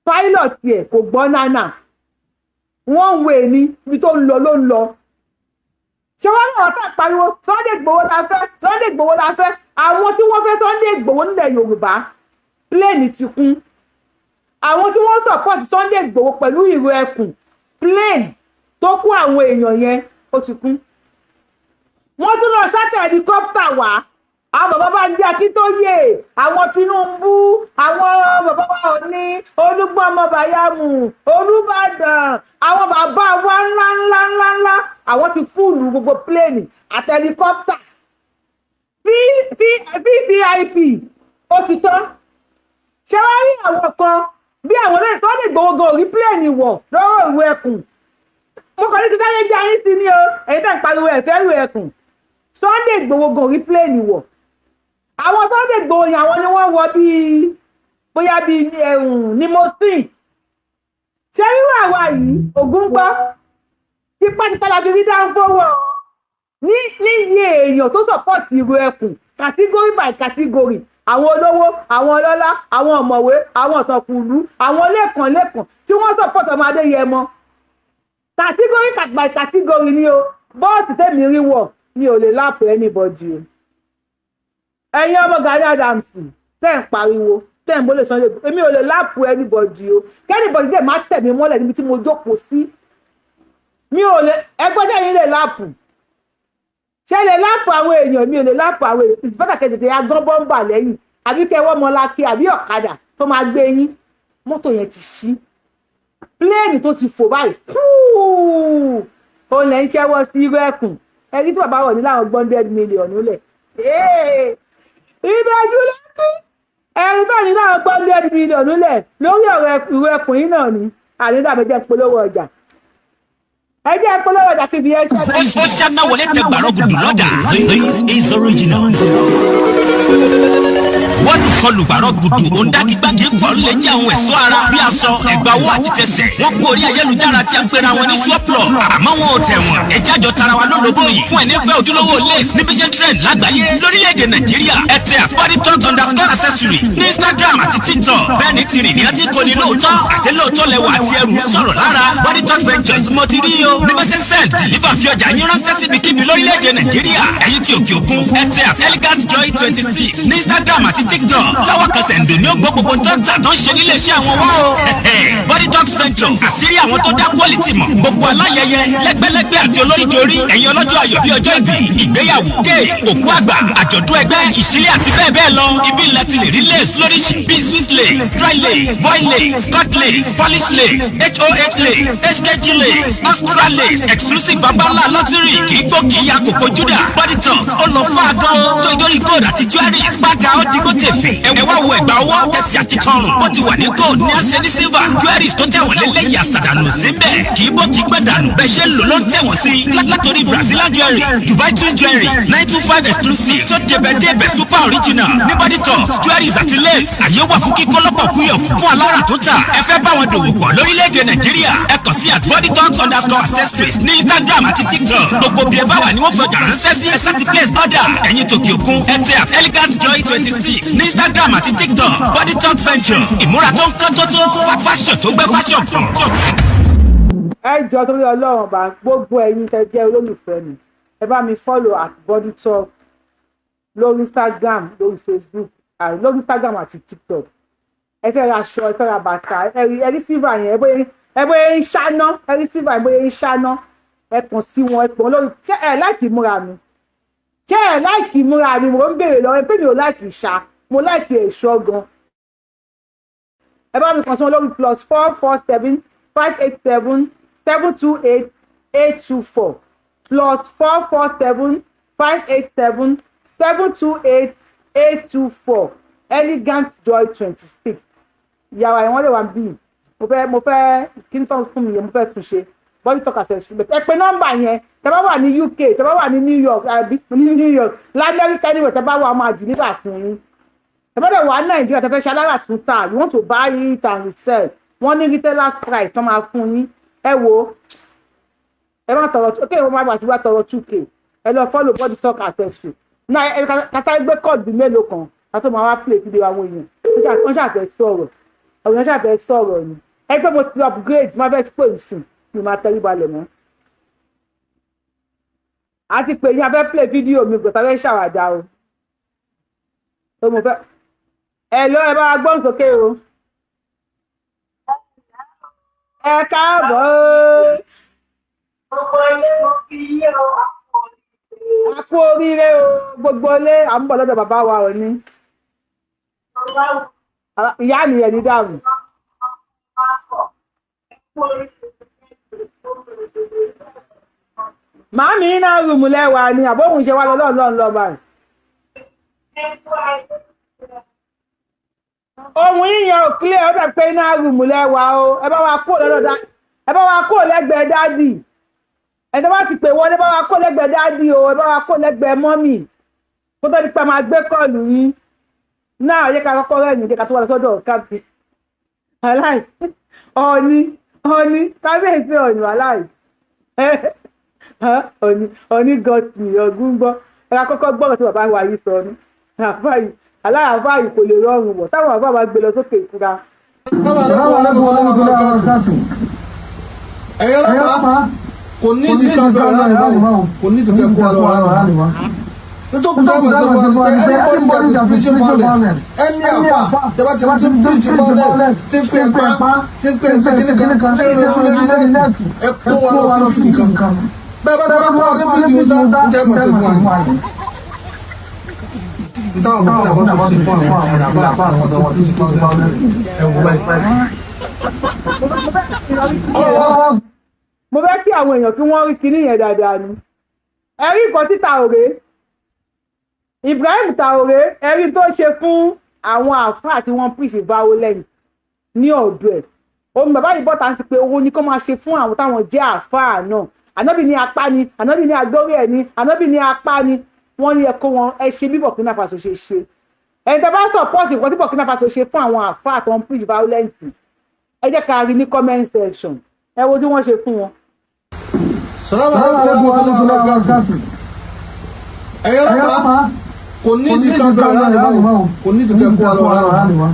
pilot ẹ̀ kò gbọ́ nánà, wọ́n ń wé ní ibi tó ń lọ ló ń lọ. Ṣé wọ́n náà tá pariwo Sunday Igboho la fẹ́, Sunday Igboho la fẹ́? Àwọn tí wọ́n fẹ́ Sunday Igboho nílẹ̀ Yorùbá, plane ti kún. Àwọn tí wọ́n support Sunday Igboho pẹ̀lú ìrù ẹkùn, plane tó kó àwọn èèyàn yẹn, ó ti kún. Wọ́n tún lọ charter helicopter wá. Àwọn bàbá bá ń jẹ́ Akíntóyè, àwọn Tinubu, àwọn bàbá wa Òní, Olúgbọ́n ọmọ Bàyàmù, Olúbàdàn, àwọn bàbá wa ńlá ńlá ńlá ńlá, àwọn ti full gbogbo plane àti helicopter. VVIP ó ti tán. Ṣé wàá rí àwọn kan bí àwọn olóyè Sunday Igboho gan orí plane wọ̀ lọ́rọ̀ ìwé ẹkùn? Mo kàn ní kí sáyé jẹ́ ayé sí ni o. Ẹ̀yin tá ń pariwo ẹ̀fẹ́ ìwé ẹkùn, Sunday Igboho gan orí plane wọ̀. Àwọn Sunday Igboho yẹn, àwọn ni wọ́n wọ bíi bóyá bíi ẹ̀hún limousine. Ṣé irú àwa yìí, ògún gbọ́, tipátipá la fi rí dáńfó wọ̀ ní níye èèyàn tó support ìrù ẹkùn, category by category, àwọn olówó, àwọn ọlọ́lá, àwọn ọ̀mọ̀wé, àwọn ọ̀tọ̀kùlú, àwọn lẹ́kàn lẹ́kàn tí wọ́n support ọmọ Adéyẹmọ, category by category ni o. Bọ́ọ̀sì tèmi rí wọ̀, mi ò lè lap anybody o. Ẹ̀yin ọmọ Gani Adams tẹ́ ń pariwo, tẹ́ ń bólè Sunday, èmi ò lè lap anybody o. Kí anybody dẹ̀ má tẹ̀ mí mọ́lẹ̀ níbi tí mo jókòó sí, mi ò lè. Ẹgbẹ́ sẹ́yìn lè lap, ṣe lè lap àwọn èèyàn? Mi ò lè lap àwọn èèyàn. It's better kẹ́ tètè agbọ́n bọ́ǹbà lẹ́yìn, àbí kẹ́ wọ́n mọ́lákẹ́, àbí ọ̀kadà tó máa gbé yín. Mọ́tò yẹn ti ṣí, plane tó ti fò báyìí, òun lẹ́ ń ṣẹ́wọ́ sí irú ẹkùn. Ẹ̀rí tí bàbá wọ̀ ní láwọn gbọ́n 100 million lẹ̀ ìbẹ̀jú lẹ́kí. Ẹ̀rí tó ní láwọn gbọ́n 100 million lẹ̀ lórí ọ̀rọ̀ ìrú ẹkùn yìí náà ni. Ànídàbẹ̀jẹ̀ polówó ọjà, ẹ jẹ́ polówó ọjà tí ibi ẹ ṣe. Ó ṣáná wọlé tẹ gbàrọ̀ gùdù lọ́dà. This is original. Wọ́n kọlù gbàrọ̀ gùdù òǹdàkígbàkí pọ̀ ń lè jẹ́ àwọn ẹ̀ṣọ́ ara bí aṣọ, ẹ̀gbà owó àti tẹsẹ̀. Wọ́n kú orí ayélujára tí a ń pera wọn ní swaplo, àmọ́ wọn ò tẹ̀ wọ́n. Ẹjẹ́ àjọ tara wa lólobó yìí fún ẹni fẹ́ ojúlówó lace níbi ṣe trend lágbàáyé lórílẹ̀‐èdè Nàìjíríà. Ẹ tẹ @bodytalk_accessories ní Instagram àti TikTok. Bẹ́ẹ̀ ni tìrì ní ọtí kò ní lóòótọ́, àṣẹ lóòótọ́ lẹwà àti ẹrù sọ̀rọ̀ lára. Body Talk Ventures mo ti rí o. Níbi ṣe ń send, deliver, fi ọjà yín ránṣẹ́ síbikíbi lórílẹ̀‐èdè Nàìjíríà. Ẹ̀yin tí òkè òkun, ẹ tẹ @elegantjoy26 ní Instagram àti TikTok. Lọ́wọ́ kan sẹ̀ǹdò ní ó gbọ́ gbogbo tó ń tà tó ń ṣe nílé iṣẹ́ àwọn wá o. Body Talk Ventures, àṣírí àwọn tó dá quality mọ̀. Gbogbo aláyẹyẹ lẹ́gbẹ́lẹ́gbẹ́ àti olóríjorí, ẹ̀yin ọlọ́jọ́ ayọ̀ bíi ọjọ́ ìbí, ìgbéyàwó dé, òkú àgbà, àjọ̀dún ẹgbẹ́, ìṣílẹ̀ àti bẹ́ẹ̀ bẹ́ẹ̀ lọ, ibi ilẹ̀ ti lè rí lace lóríṣi bíi Swiss lace, dry lace, voile lace, cut lace, polish lace, hoh lace, hkg lace, extra lace, exclusive babalá luxury, kì í gbó, kì í ya kòkó júdà. Body Talk ó lọ fún agan tó ìdórí gold àti jewelries padà ó digbó tèfè. Ẹ wá wo ẹ̀gbà ọwọ́, tẹ̀sí àti tọrùn. Ó ti wà ní gold ní àṣẹ ní silver. Jewelries tó tẹ̀wọ̀n lélẹ́yìí, àṣàdànù sí ń bẹ̀. Kì í bó kì í gbẹ dànù. Bẹ́ẹ̀ ṣe ń lò ló ń tẹ̀wọ̀n sí. Látòrí Brazilian jewelry, Dubai twin jewelry, 925 exclusive tó débẹ̀ débẹ̀, super original ní body talk jewelries àti lace. Àyè wà fún kíkọ́ lọ́pọ̀ kúyọ̀ fún alára tó tà. Ẹ fẹ́ bá wọn dòwò pọ̀ lórílẹ̀‐èdè Nàìjíríà, ẹ kàn sí @bodytalk_accessories ní Instagram àti TikTok. Gbogbo bí ẹ bá wà ní wọ́n fọjà ránṣẹ́ sí. Ẹ sáti place order. Ẹ̀yin tòkè òkun, ẹ tẹ @elegantjoy26 ní Instagram àti TikTok. Body Talk Venture, ìmúra tó ń kán tó tó, fashion tó gbé fashion fún. Ẹ jọ, torí Ọlọ́run bá gbogbo ẹ̀yin tẹ́ jẹ́ olólùfẹ́ mi, ẹ bá mi follow @bodytalk lórí Instagram, lórí Facebook, lórí Instagram àti TikTok. Ẹ fẹ́ ra aṣọ, ẹ fẹ́ ra bàtà, ẹ rí silver yẹn, ẹ bóyá ń ṣáná, ẹ rí silver yẹn bóyá ń ṣáná. Ẹ kàn sí wọn, ẹ pọ̀ lórí. Ṣé ẹ like ìmúra mi? Ṣé ẹ like ìmúra mi? Mo ń béèrè lọ́wọ́ ẹ pé mi ò like ìṣá, mo like èso gan. Ẹ bá mi kàn sí wọn lórí +447 587 728 824, +447 587 728 824, Elegant Joy 26. Ìyàwó àwọn lè wà bí. Mo fẹ́ kí n tán fún mi yẹn, mo fẹ́ tún ṣe. Body Talk Accessory, ẹ pè nọ́mbà yẹn. Tẹ́ bá wà ní UK, tẹ́ bá wà ní New York, àbí ní New York, lamẹ́ríkà, anywhere tẹ́ bá wà, máa deliver fún yín. Tẹ́ bá dẹ̀ wà ní Nàìjíríà, tẹ́ fẹ́ ṣe alára tún tà, you want to buy it and resell, wọ́n ní retailers price tó máa fún yín. Ẹ wo, ẹ má tọrọ, ok, wọ́n máa gbà sí wá tọrọ 2K. Ẹ lọ follow Body Talk Accessory náà. Ẹ kátà gbé call mélòó kan ká tó máa wá play fídíò. Àwọn èèyàn wọ́n ṣàfẹ́ sọ̀rọ̀, àwọn èèyàn ṣàfẹ́ sọ̀rọ̀ ni. Ẹgbẹ́ mo ti upgrade, má fẹ́ pè ń sùn, mi máa tẹrí balẹ̀ mọ́. A ti pè yín, a fẹ́ play fídíò mi, kò sáré ṣàwàdà o. Tó mo fẹ́ ẹ lọ, ẹ bá wa gbọ́n sókè o. Ẹ káàbọ̀ o. Gbogbo ilé, mo fi yé o. A kú oríire o. Gbogbo ilé, à ń bọ̀ lọ́dọ̀ bàbá wa ò ní ìyá mi ẹ̀ ní dàrú. Kú oríire. Màámi, iná room lẹ́wà ni àbóhùn ṣe wá lọ lọ́nà lọ́nà lọ́ba. Ohun yíyan ò clear, ó dẹ̀ pé iná room lẹ́wà o. Ẹ bá wa kó lọ́dọ̀ dá, ẹ bá wa kó lẹ́gbẹ̀ẹ́ daddy. Ẹ tó bá ti pè wọlé, bá wa kó lẹ́gbẹ̀ẹ́ daddy o, ẹ bá wa kó lẹ́gbẹ̀ẹ́ mummy, kó tó di pé a máa gbé call yín náà. Yẹ ká kọ́kọ́ rẹ̀ ní ká tó wà lọ sọ́dọ̀ kábí aláì ọ̀ọ́ni ọ̀ọ́ni kábíyèsí ọ̀ọ́ni aláì ọ̀ọ́ni ọ̀ọ́ni got me ọ̀gùn gbọ́. Ẹ ká kọ́kọ́ gbọ́rọ̀ tí bàbá wa yìí sọ ní àbá yìí, aláàbá yìí kò lè rọrùn wọ̀ táwọn bàbá wa gbé lọ sókè ìtura. Assalamu alaikum warahmatullahi wabarakatuh. Ẹ̀yin ọlọ́pàá, kò ní ìdí kan bẹ̀rẹ̀ láàrin wa, kò ní ìdí kan kó wa lọ láàrin wa. Nítorí táwọn ẹ̀sọ́ fún wa ni pé anybody that is preaching violence, any àfà tẹ́bá tí wọ́n ti preach violence, tí ń pè pa, tí ń pè ṣe kíní kan, tí ń rìn lórí net, ẹ kó wa lọ sí ibì kan. Bẹ́ẹ̀ bá tí wọ́n kó wa lọ sí ibi kan, jẹ́ mọ̀ sí fún wa. Nítawọn òbí náà bá ti fún àwọn àbá àwọn ọ̀dọ́ wọn tí ń preach violence, ẹ̀ wò báyìí. Ọ̀rọ̀ Mo fẹ́ kí àwọn èèyàn kí wọ́n rí kinní yẹn dáadáa ni. Ẹ rí nǹkan tí Traoré, Ibrahim Traoré, ẹ rí tó ṣe fún àwọn àáfàá tí wọ́n preach violence ní ọ̀dọ̀ ẹ̀. Òun bàbá yìí bọ́ta sí pé owó ní kó máa ṣe fún àwọn táwọn jẹ́ àáfàá náà. Ànábì ní apá ni, ànábì ní agbórí ẹ̀ ni, ànábì ní apá ni. Wọ́n ní ẹ kó wọn, ẹ ṣe bí Burkina Faso ṣe ṣe. Ẹni tó bá support nǹkan tí Burkina Faso ṣe fún àwọn àáfàá tó ń preach violence, ẹ jẹ́ ká rí ní comment section. Ẹ wo tí wọ́n ṣe fún wọn. Salamu Assalamu alaikum alaikum warahmatullahi warahmatullahi wabarakatuh. wabarakatuh. Ẹ̀yin Ẹ̀yin ọlọ́pàá, ọlọ́pàá, kò ní kò ìdí ní kan ìdí kan bẹ̀rẹ̀ bẹ̀rẹ̀ láàrin láàrin wa, wa, kò ní ìdí kan kó wa lọ láàrin wa.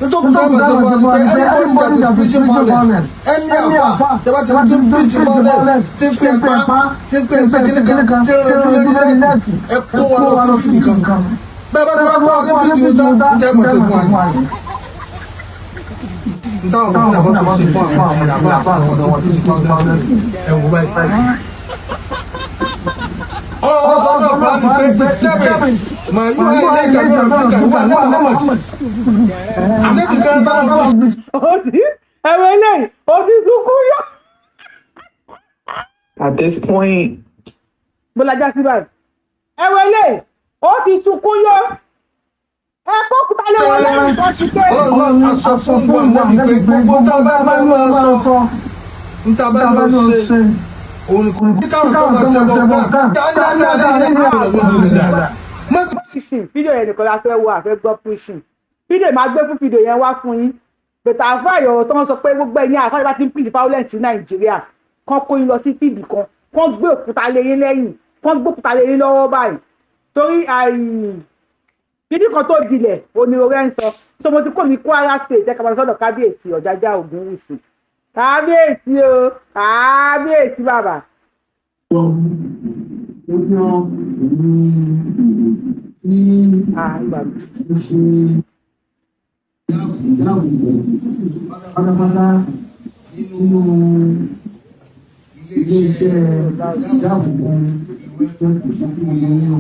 Nítorí Nítorí táwọn táwọn ẹ̀sọ́ ẹ̀sọ́ fún wa ni pé anybody anybody that that is is preaching preaching violence, violence, any any àfà àfà tẹ́bá tí wọ́n ti preach violence, tí ń pè pa, tí ń pè ṣe kíní kan, tí ń rìn lórí net, ẹ kó wa lọ sí ibì kan. Bẹ́ẹ̀ bá tí wọ́n kó wa lọ sí ibi kan, jẹ́ mọ̀ sí fún wa. Nítawọn òbí náà bá ti ṣe fún àwọn àbá àwọn ọ̀dọ́ wọn tí ń preach violence, ẹ̀ wò báyìí. Ọ̀rọ̀ sọ̀rọ̀ fún wa ni pé tẹ́bẹ̀ mà yóò wá ilé ìgbà ìgbà ìgbà Muhammad. Ànábì kan táwọn fi Ó ti ẹ̀rọ eléyìí, ó ti sunkún yọ. At this point, Bó la já sí báyìí? Ẹ̀rọ eléyìí, ó ti sunkún yọ. Ẹ kó òkúta. wọn lẹ́rù tó ti ké. Ọlọ́run aṣọ fún wa níbi pé gbogbo tá a bá ní máa sọ, níta bá ní ó ṣe, òun ni kò ní káwọn tó máa ṣẹbọ ká. Pushing fídíò yẹn nìkan la fẹ́ wo, àfẹ́ gbọ́ pushing fídíò. Máa gbé fún fídíò yẹn wá fún yín bẹ̀tà. Àfáà ìyọ̀rọ̀ tó ń sọ pé gbogbo ẹ̀yin àfáà bá ti ń preach violence ní Nàìjíríà, kán kó yín lọ sí field kan, kán gbé òkúta lé yín lẹ́yìn, kán gbé òkúta lé yín lọ́wọ́ báyìí, torí fídíò kan tó dilẹ̀ òní orí ẹ̀ ń sọ. So mo ti kó mi Kwara State, ẹ̀ka máa sọ́dọ̀ Kábíyèsí Ọ̀jájá Ògúnwùsì. Kábíyèsí o, kábíyèsí bàbá. Ó jọ èmi tí Ah, ìgbà mi. ó ṣe ìdáàbòbò pátápátá nínú ilé-iṣẹ́ ìdáàbòbò ìwé tó kù sí fún mi ní o.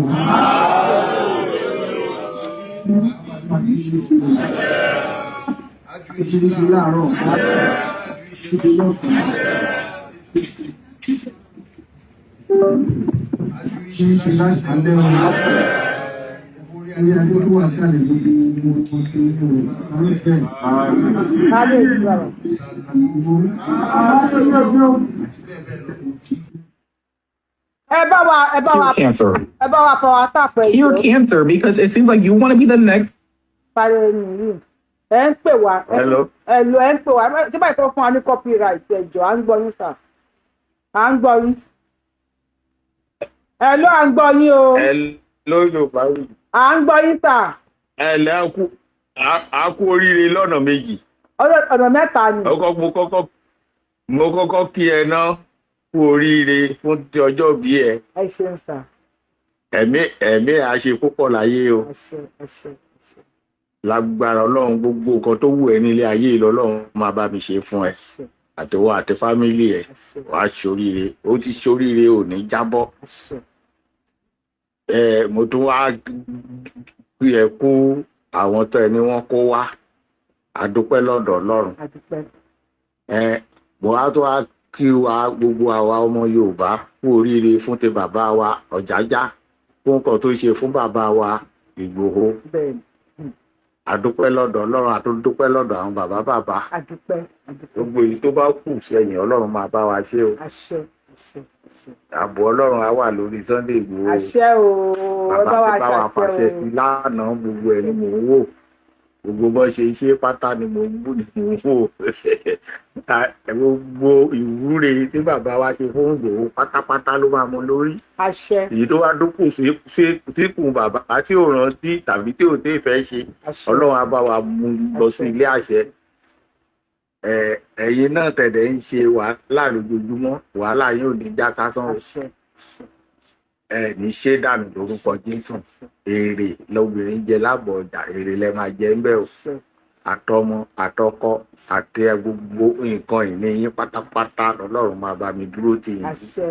Ṣe láàárọ̀, ṣe lọ́sàn-án, ṣe ń ṣe láṣálẹ́ o. Orí adé tó wà kálẹ̀ lórí mo ti ṣe o. Kábíyèsí bàbá. Ẹ bá wa Cancer. Ẹ bá wa power tap ẹ Your jọ̀ọ́. cancer, because it seems like you want to be the next Parí ẹni yìí, ẹ ń pè wá. Hello. Ẹ lọ, ẹ ń pè wá tí báyìí tó fún wa ní copyright. Ẹ jọ̀ọ́, à ń gbọ́ yín sà, à ń gbọ́ yín. Ẹ lọ, à ń gbọ́ yín o. Hello, Yorùbá wí. À ń gbọ́ yín sà. Ẹ lẹ́, a kú oríire lọ́nà méjì. Ọ̀nà mẹ́ta ni. Ọkọ mo kọ́kọ́ kí ẹ ná kú oríire fún ti ọjọ́ bí ẹ. Ẹ ṣeun sà. Ẹ̀mí á ṣe púpọ̀ láyé o. Ẹ ṣeun, ẹ ṣeun, ẹ ṣeun. Lágbára Ọlọ́run, gbogbo nǹkan tó wù ẹ́ nílé ayé yìí lọ́lọ́run máa bá mi ṣe fún ẹ. Ẹ ṣeun. Àtiwọ́ àti family ẹ. Ẹ ṣeun. Wàá ṣoríire, ó ti ṣoríire, ò ní jábọ́. Ẹ ṣeun. Ẹ mo tún wá kí ẹ kú àwọn tó ẹ ní wọ́n kó wá. A dúpẹ́ lọ́dọ̀ Ọlọ́run. A dúpẹ́. Ẹ mo wá tó wá kí wa, gbogbo àwa ọmọ Yorùbá, kú oríire fún ti bàbá wa Ọ̀jájá, fún nǹkan tó ṣe fún bàbá wa Ìgbòho. Bẹ́ẹ̀ni. A dúpẹ́ lọ́dọ̀ Ọlọ́run, a tún dúpẹ́ lọ́dọ̀ àwọn bàbá bàbá. A dúpẹ́, a dúpẹ́. Gbogbo èyí tó bá kù sẹ́yìn, Ọlọ́run máa bá wa ṣe o. Àṣẹ, àṣẹ, àṣẹ. Ààbò Ọlọ́run á wà lórí Sunday Ìgbòho. Àṣẹ o, ẹ bá Bàbá wa ti bá wa ṣàṣẹ fàṣẹ o. sí lánàá, gbogbo ẹ̀ ni mò ń wò, gbogbo bó ṣe ṣe pátá ni mò ń bù ní mò ń wò. Gbogbo ìwúre tí bàbá wa ṣe fún Ìgbòho pátápátá ló máa mọ lórí. Àṣẹ. Èyí tó wá dúkù síkùn bàbá tí ò rántí tàbí tí ò tí ì fẹ́ ṣe, Àṣẹ. Ọlọ́run á bá wa mú lọ sí ilé àṣẹ. Ẹ̀yin náà tẹ̀dẹ̀ ń ṣe wàhálà lójoojúmọ́, wàhálà yín ò ní já sásán o. Àṣẹ. Ẹ ní ṣé dànù lórúkọ Jésù. Èrè lobìnrin jẹ lábọ̀ ọjà, èrè lẹ máa jẹ ńbẹ o. Àṣẹ. Àtọmọ, àtọkọ àti gbogbo nǹkan ìní yín pátápátá lọ́lọ́run máa bá mi dúró tì yín. Àṣẹ,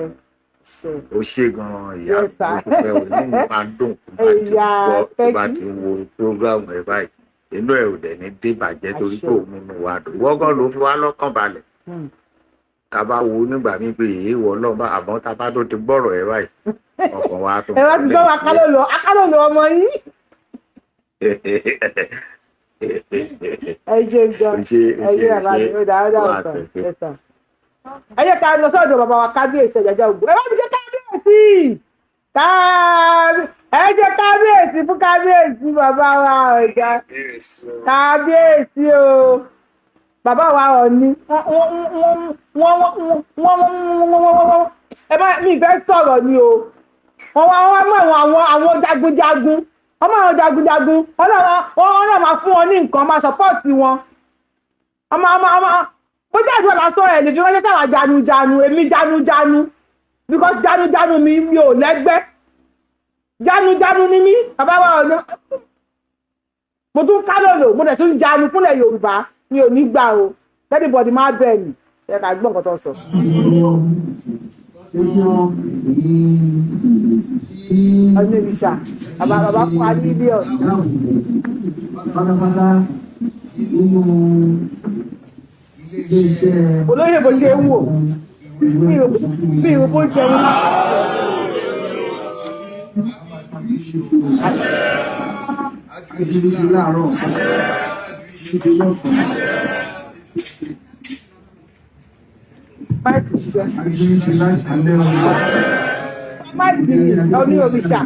àṣẹ. Ó ṣe gan-an, ìyá. Yes, sir. Mo dúpẹ́ o, inú mi máa ń dùn tó bá ti Ẹ̀yà, gbọ́, tó thank bá you. ti wo program ẹ báyìí, inú ẹ ò dẹ̀ ní dé bàjẹ́ torí Àṣẹ. pé òun múnú wa dùn. Ìwọ gan ló fi wá lọ́kàn balẹ̀. Tá a bá wo nígbà míì pé èyí wọ Ọlọ́run bá, àmọ́ tá a bá tó ti gbọ́rọ̀ ẹ báyìí, ọkàn wa tó Ẹ bá ti gbọ́ akálòlò, akálòlò ọmọ yín. Ẹ ṣe gan. Ó ṣe, ó Ẹ ṣe, ṣe bàbá mi. ó ṣe. Ó dà, ó dà, Wà á ọ̀sán tẹ̀sí. ẹ sàn. Ẹ jẹ́ ká lọ sọ́dọ̀ bàbá wa Kábíyèsí Ọ̀jájá Ògún. Ẹ bá mi ṣe kábíyèsí, ẹ ṣe kábíyèsí fún kábíyèsí bàbá wa ọ̀gá. Kábíyèsí o, bàbá wa Ọ̀ọ̀ni. Wọ́n ẹ bá mi fẹ́ sọ̀rọ̀ ni o. Wọ́n wá, wọ́n mú àwọn jagunjagun, wọ́n mú àwọn jagunjagun, wọ́n náà máa fún wọn ní nǹkan, máa support wọn. Ọmọ bó jẹ́ àdúrà lásán ẹ̀ lè fi ránṣẹ́ sáwà janujanu. Èmi janujanu, because janujanu mi ò lẹ́gbẹ́, janujanu ni mí. Bàbá wa ọ̀nà, mo tún kálòlò, mo dẹ̀ tún janu fúnlẹ̀ Yorùbá. Mi ò ní gbà o, anybody má bẹ̀ mí. Ẹ ká gbọ́ nǹkan tó ń sọ. Ọdún ìrìṣà, bàbá fún wa ní mílíọ̀nù. Pátápátá nínú ilé-iṣẹ́ Olóyè bó ṣe ń wò mi ò bó jẹun. Àjírí ṣe láàárọ̀, ṣe lọ́sàn-án. Mic ṣiṣẹ́. Àjírí ṣe láṣálẹ́ o. Mic oní òrìṣà.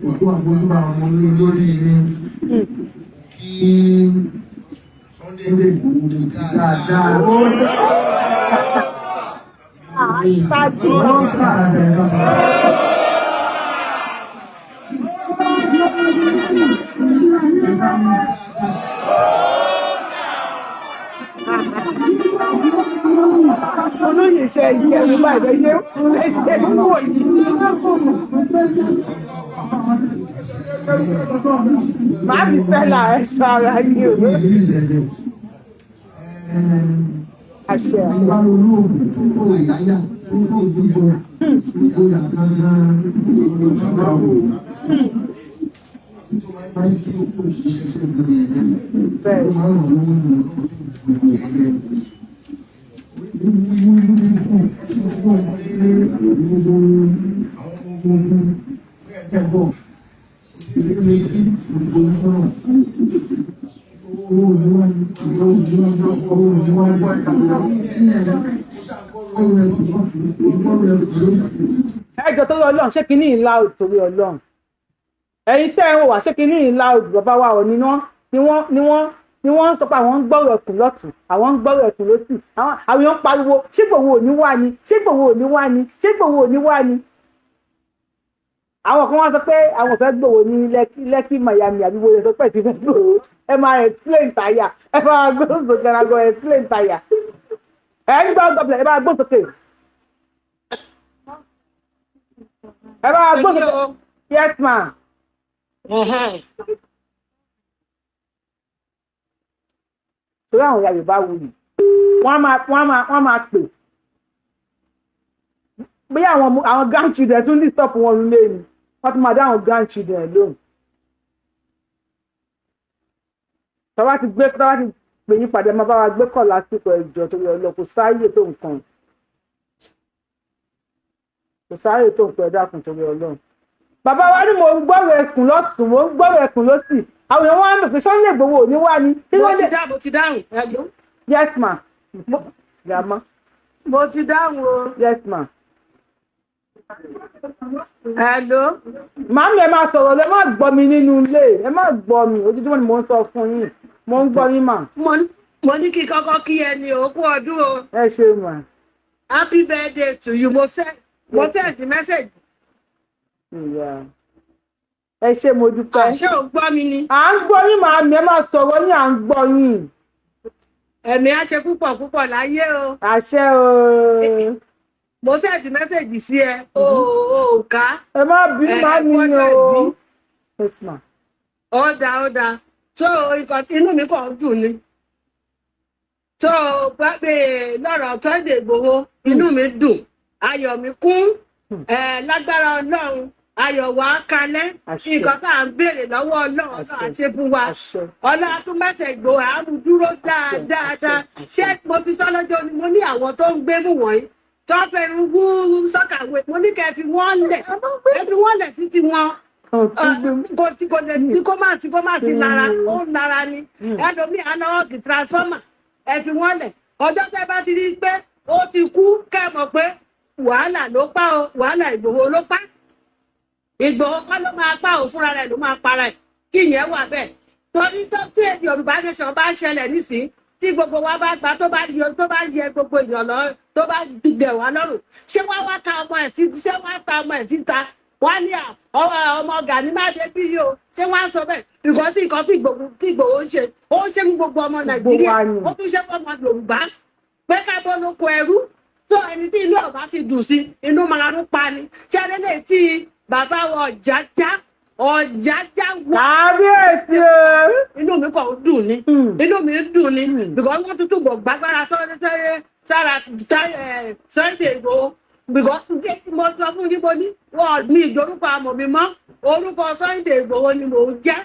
Òkú àbójúbà ọmọ lórí ilé kí Sunday Igboho dáadáa. Ó sàrẹ̀. Olóyè ṣe ìjẹun báyìí ṣe ṣe ń wò yìí. Màámi Stella, ẹ sọ ara yín o. Àṣẹ àṣẹ. Bẹ́ẹ̀. Ẹjọ́ torí Ọlọ́run, ṣé kinní ìlà òdì torí Ọlọ́run? Ẹ̀yin tẹ́ ẹ ń wà, ṣé kinní ìlà òdì? Bàbá wa ò ní wọ́n ni wọ́n ni wọ́n ni wọ́n ń sọ pé àwọn ń gbọ́rọ̀ ẹkùn lọ́tún, àwọn ń gbọ́rọ̀ ẹkùn lọ́sì, àwọn èèyàn ń pariwo, ṣé Ìgbòho ò ní wá ni? Ṣé Ìgbòho ò ní wá ni? Ṣé Ìgbòho ò ní wá ni? Àwọn kan wá sọ pé àwọn ò fẹ́ gbòho ní Lẹ́kí, Miami àbí wo lè sọ pé ti fẹ́ gbòho. Ẹ máa explain tire, ẹ máa gbóhùn sókè, ẹ máa gbọ́ explain tire. Ẹ ń gbọ́ gọ́bìlẹ̀, ẹ máa gbóhùn sókè, ẹ máa gbóhùn sókè. Yes, ma. Torí àwọn ìyá Yorùbá wuyì, wọ́n máa pè bí àwọn grandchildren tún disturb wọn nílé ni, wọ́n tún máa dá àwọn grandchildren lóhùn. Tọ́wá ti pè yín padà, máa bá wa gbé kọ̀ lásìkò. Ẹ̀jọ̀ torí ọlọ́, kò sáàyè tó nǹkan, kò sáàyè tó nǹkan. Ẹ dákun torí Ọlọ́run. Bàbá wa ní mò ń gbọ́rọ̀ ẹkùn lọ́tún, mò ń gbọ́rọ̀ ẹkùn lọ́sì, àwọn èèyàn wọn á mọ̀ pé Sunday Igboho ò ní wá ni. Mo ti dá, mo ti dáhùn. Hello. Yes, ma, grandma. Mo ti dáhùn o. Yes, ma. Hello. Màámi, ẹ máa sọ̀rọ̀ lọ, ẹ má gbọ́ mi nínú ilé, ẹ má gbọ́ mi. Ojoojúmọ́ ni mò ń sọ fún yín, mò ń gbọ́ yín mà. Mo ní kí kọ́kọ́ kí ẹni òkú ọdún o. Ẹ ṣe mà. Happy birthday to you. Mo send the message. Yeah. Ẹ ṣé, mo dúpẹ́. Àṣé ò gbọ́ mi ni? À ń gbọ́ yín, màámi, ẹ máa sọ̀rọ̀ yín, à ń gbọ́ yín. Ẹ̀mí á ṣe púpọ̀ púpọ̀ láyé o. Àṣẹ o. Mo send message sí ẹ o ò ká. Ẹ má bínú, màámi o. Yes, ma. Ó dáa, ó dáa. Tó nǹkan inú mi kàn ń dùn ni. Tó bá pè lọ́rọ̀ Sunday Igboho, inú mi dùn, ayọ̀ mi kún ẹ. Lágbára Ọlọ́run, ayọ̀ wa kalẹ̀. Nǹkan tá à ń béèrè lọ́wọ́ Ọlọ́run, Ọlọ́run á ṣe fún wa. Ọlọ́run tún mẹ́sẹ̀ Ìgbòho àmú dúró dáadáa. Ṣé mo fi sọ lọ́jọ́ ni mo ní àwọn tó ń gbé mú wọ̀nyí tó fẹ́ ń wú sọ́kàwé, mo ní kẹ́ fi wọ́n lẹ̀, ẹ fi wọ́n lẹ̀ sí tiwọn, kò tí kò lè tí kó má ti lára, ó ń lára ni. Ẹlòmíì anáwọ́gì transformer, ẹ fi wọ́n lẹ̀. Ọjọ́ tẹ́ bá ti rí i pé ó ti kú, kẹ́ mọ̀ pé wàhálà ló pa o, wàhálà Ìgbòho ló pa. Ìgbòho kọ́ ló máa pa o, fúnra rẹ̀ ló máa para ẹ̀. Kí ìyẹn wà bẹ́ẹ̀. Torí tó tí Yorùbá nation bá ṣẹlẹ̀ nísìnyí, tí gbogbo wa bá gbà, tó bá yẹ gbogbo èèyàn lọ, tó bá dẹ̀ wá lọ́rùn, ṣé wá wá ta ọmọ ẹ̀ sí, ṣé wá ta ọmọ ẹ̀ síta, wá ní ọmọ Gani má dé bí yìí o? Ṣé wọ́n á sọ bẹ́ẹ̀? Nǹkan tí nǹkan tí Ìgbòho ń ṣe, ó ń ṣe fún gbogbo ọmọ Nàìjíríà, ó tún ṣe fún ọmọ Yorùbá pé ká bọ́ lóko ẹrú. Tó ẹni tí inú ọba ti dùn sí, inú máa ń pa ni. Ṣé ẹni lè tí bàbá Ọ̀jájá, Ọ̀jájá wà. Kábíyèsí o. Inú mi kàn ń dùn ni, inú mi ń dùn ni, because wọ́n tún túbọ̀ gbàgbára sára Sunday Igboho, because mo sọ fún yín, mo ní wọ́n mi ìjórúkọ àmọ̀ mi mọ́, orúkọ Sunday Igboho ni mò ń jẹ́.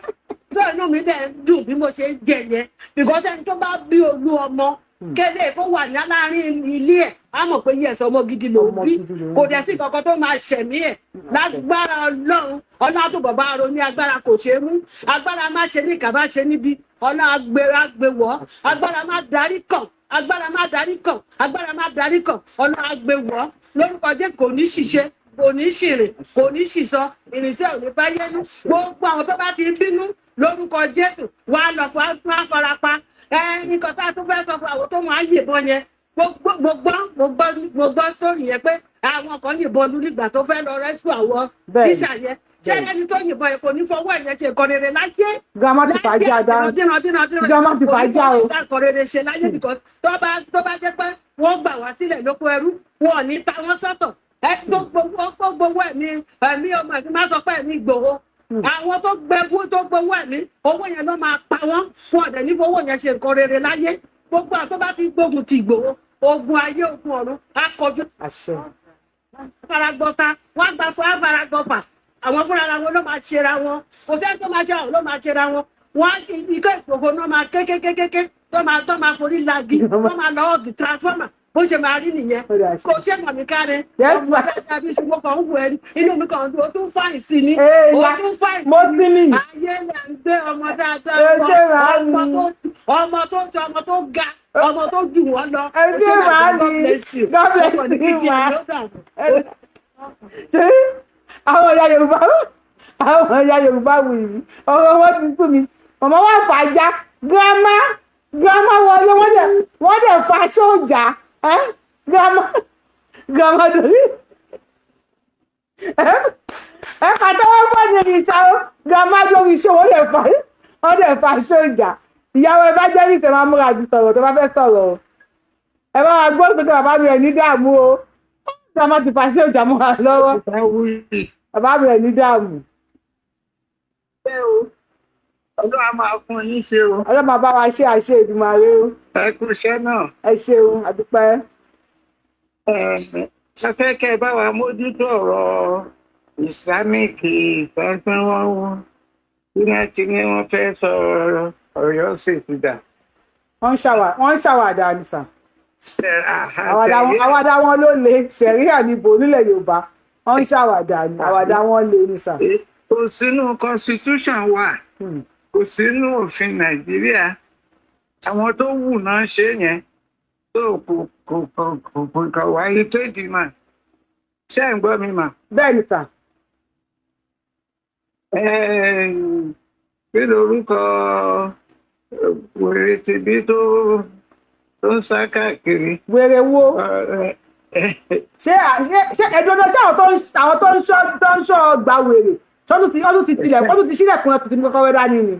Tó inú mi dẹ̀ ń dùn bí mo ṣe ń jẹ yẹn, because ẹni tó bá bí olú ọmọ Kéde kó wà ní láàrin ilé ẹ̀, á mọ̀ pé yẹ̀sọ̀ ọmọ gidi lòún Ọmọ bí. gidi lòún Kò bí. dẹ̀ sí kankan tó máa ṣẹ̀mí ẹ̀ lágbára Ọlọ́run. Ọlọ́run tó bàbá ro ní agbára kò ṣeé mú, agbára má ṣe ní ìkà, má ṣe níbi. Ọlọ́run agbèwọ́, agbára má darí kàn, agbára má darí kàn, agbára má darí kàn. Ọlọ́run agbèwọ́ lórúkọ Jésù. Kò ní ṣiṣẹ́, kò ní ṣìrìn, kò ní ṣìṣọ, ìrìnsẹ̀ ò ní bá yẹnu. Gbogbo àwọn tó bá ti ń bínú lórúkọ Jésù, wà á lọ fún á farapa. Ẹ nǹkan tá a tún fẹ́ sọ fún àwọn tó máa ń yìnbọn yẹn, mo gbọ́ sórí yẹn pé àwọn kan yìnbọn lu nígbà tó fẹ́ lọ rescue àwọn tíṣà yẹn. Ṣé ẹni tó yìnbọn yẹn kò ní fọwọ́ ẹ̀yẹn ṣe nǹkan rere láyé? Grandma ti fàájà dá. Grandma ti fàájà o. Nǹkan rere ṣe láyé, because tó bá jẹ́ pé wọ́n gbà wá sílẹ̀ lóko ẹrú, wọn ò ní ta wọ́n sọ́tọ̀. Ẹ gbogbo ẹ̀mí ọmọ ẹ̀mí má sọ pé ẹ̀mí Ìgbòho, àwọn tó gbẹgbó tó gbowó ẹ̀mí owó yẹn ló máa pa wọ́n fún ọ̀dẹ̀ ní fowó yẹn ṣe nǹkan rere láyé. Gbogbo àwọn tó bá ti gbógun ti Ìgbòho, ogun ayé, ogun ọ̀run á kọjú faragbọ́ta, wọ́n á gba fún afaragbọ́fà. Àwọn fúnra wọn ló máa ṣera wọn, kò sẹ́ni tó máa ṣe, àwọn ló máa ṣera wọn. Wọ́n ikọ́ Ìgbòho náà máa kékékékéké tó máa forí lagi, tó máa lọ ọ̀gì transformer. Bó ṣe máa rí nìyẹn. Kò ṣe mọ̀ mí káre ọmọ dáadáa bí ṣùgbọ́n kan ń wù ẹ́, inú mi kàn ń dùn. Ó tún fine sí ni, ó tún fine sí ni. Ayé là ń gbé ọmọ dáadáa, ọmọ tó ṣe, ọmọ tó ga, ọmọ tó jù wọ́n lọ. Ẹ ṣe máa ní. God bless you ma. Ṣé àwọn ìyá Yorùbá wù yìí, ọ̀rọ̀ wọn ti sú mi. Màmá wa fàájà, grandma wọlé, wọ́n dẹ̀ fa sójà. Grandma lórí ẹ pàtẹ́wọ́ bọ́ ní ìṣá o. Grandma lórí iṣẹ́, wọ́n dẹ̀ fa sójà. Ìyàwó evangelist, ẹ máa múra àti sọ̀rọ̀ tó bá fẹ́ sọ̀rọ̀ o. Ẹ bá wa gbọ́ sókè. Bàbá mi, ẹ̀ ní dààmú o. Grandma ti fa sójà mọ́ wa lọ́wọ́. Bàbá mi, ẹ̀ ní dààmú. Ọlọ́run á máa fún yín ṣe o. Ọlọ́run máa bá wa ṣe, àṣẹ Èdùmàrè o. Ẹ kú iṣẹ́ náà. Ẹ ṣeun, àdúpẹ́. Ẹ fẹ́ kẹ́ ẹ bá wa mójútó ọ̀rọ̀ Islamic ìfẹ́fẹ́ wọn bí wọ́n ti ní wọ́n fẹ́ sọ Ọ̀yọ́ ṣètì dà. Wọ́n ń ṣàwàdà ní sà. Àwàdà wọn ló le. Ṣẹ̀ríà níbo nílẹ̀ Yorùbá? Wọ́n ń ṣàwàdà ní, àwàdà wọn le ní sà. Kò sínú constitution wa, kò sínú òfin Nàìjíríà. Àwọn tó wù náà ṣe yẹn tó kò wáyé tó dì mà. Ṣé ẹ̀ ń gbọ́ mi mà? Bẹ́ẹ̀ ni sà. Kí lorúkọ wèrè tìbí tó ń sá káàkiri? Wèrè wo? Ṣé ẹdùn ọdún, ṣé àwọn tó ń ṣọ́ ọgbà wèrè ṣọdún ti ọdún ti tilẹ̀, ọdún ti sílẹ̀kùn ọtún ti ní kọ́kọ́rọ́ dání ni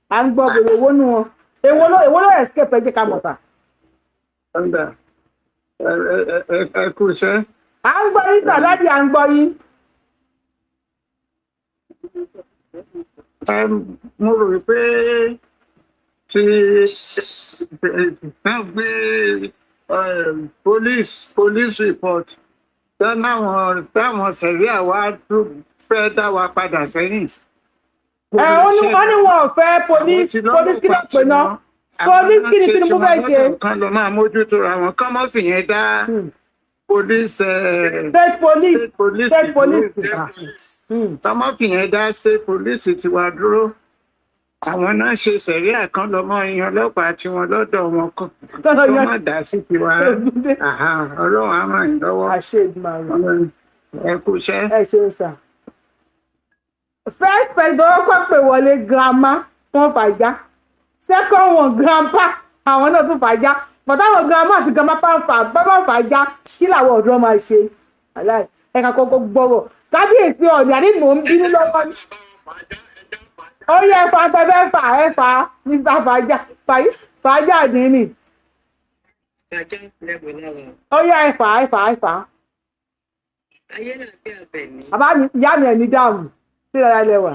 à ń gbọ́? Wèrè wo nù wọn? Èwo ló escape? Ẹ jẹ́ ká mọ̀ sà. Ẹ kú iṣẹ́. À ń gbọ́ yín sà, daddy, à ń gbọ́ yín. Mo rò pé tí wọ́n gbé police report táwọn sẹ̀ríà wa tún fẹ́ dá wa padà sẹ́yìn. Ẹ ó ní wọn ò fẹ́ police, kí ló pè náà, police kí ni Tinubu fẹ́ ṣe? Kan lọ máa mójútó ra wọn, kọ́ mọ́ fìyẹn dá police. State police, state police. Kọ́ mọ́ fìyẹn dá state police tiwa dúró. Àwọn náà ṣe sẹ̀ríà kan lọ mọ́ iyan ọlọ́pàá tiwọn lọ́dọ̀ wọn kan tó má dá sí tiwa. Ọlọ́run á ràn yín lọ́wọ́. Àṣẹ Èdùmàrè. Ẹ kú iṣẹ́. Ẹ ṣeun sà. First person kọ́kọ́ pè wọlé, grandma, wọ́n fàájà. Second one, grandpa, àwọn náà tún fàájà. But àwọn grandma àti grandpa bá ń fà bá ń fàájà, kí làwọn ọ̀dọ́ máa ṣe? Ẹ̀ka kọ́kọ́ gbọ́rọ̀ kábíyèsí ọ̀nì àní mò ń bínú lọ́wọ́ ni. Ó yẹ ẹ fa tẹ́fẹ́ fà, ẹ fà, Mr fàájà fàájà nínì. Ó yẹ ẹ fà, ẹ fà, ẹ fà. Bàbá mi, ìyá mi, ẹ̀ ní dààmú sí dáadáa lẹ́wà.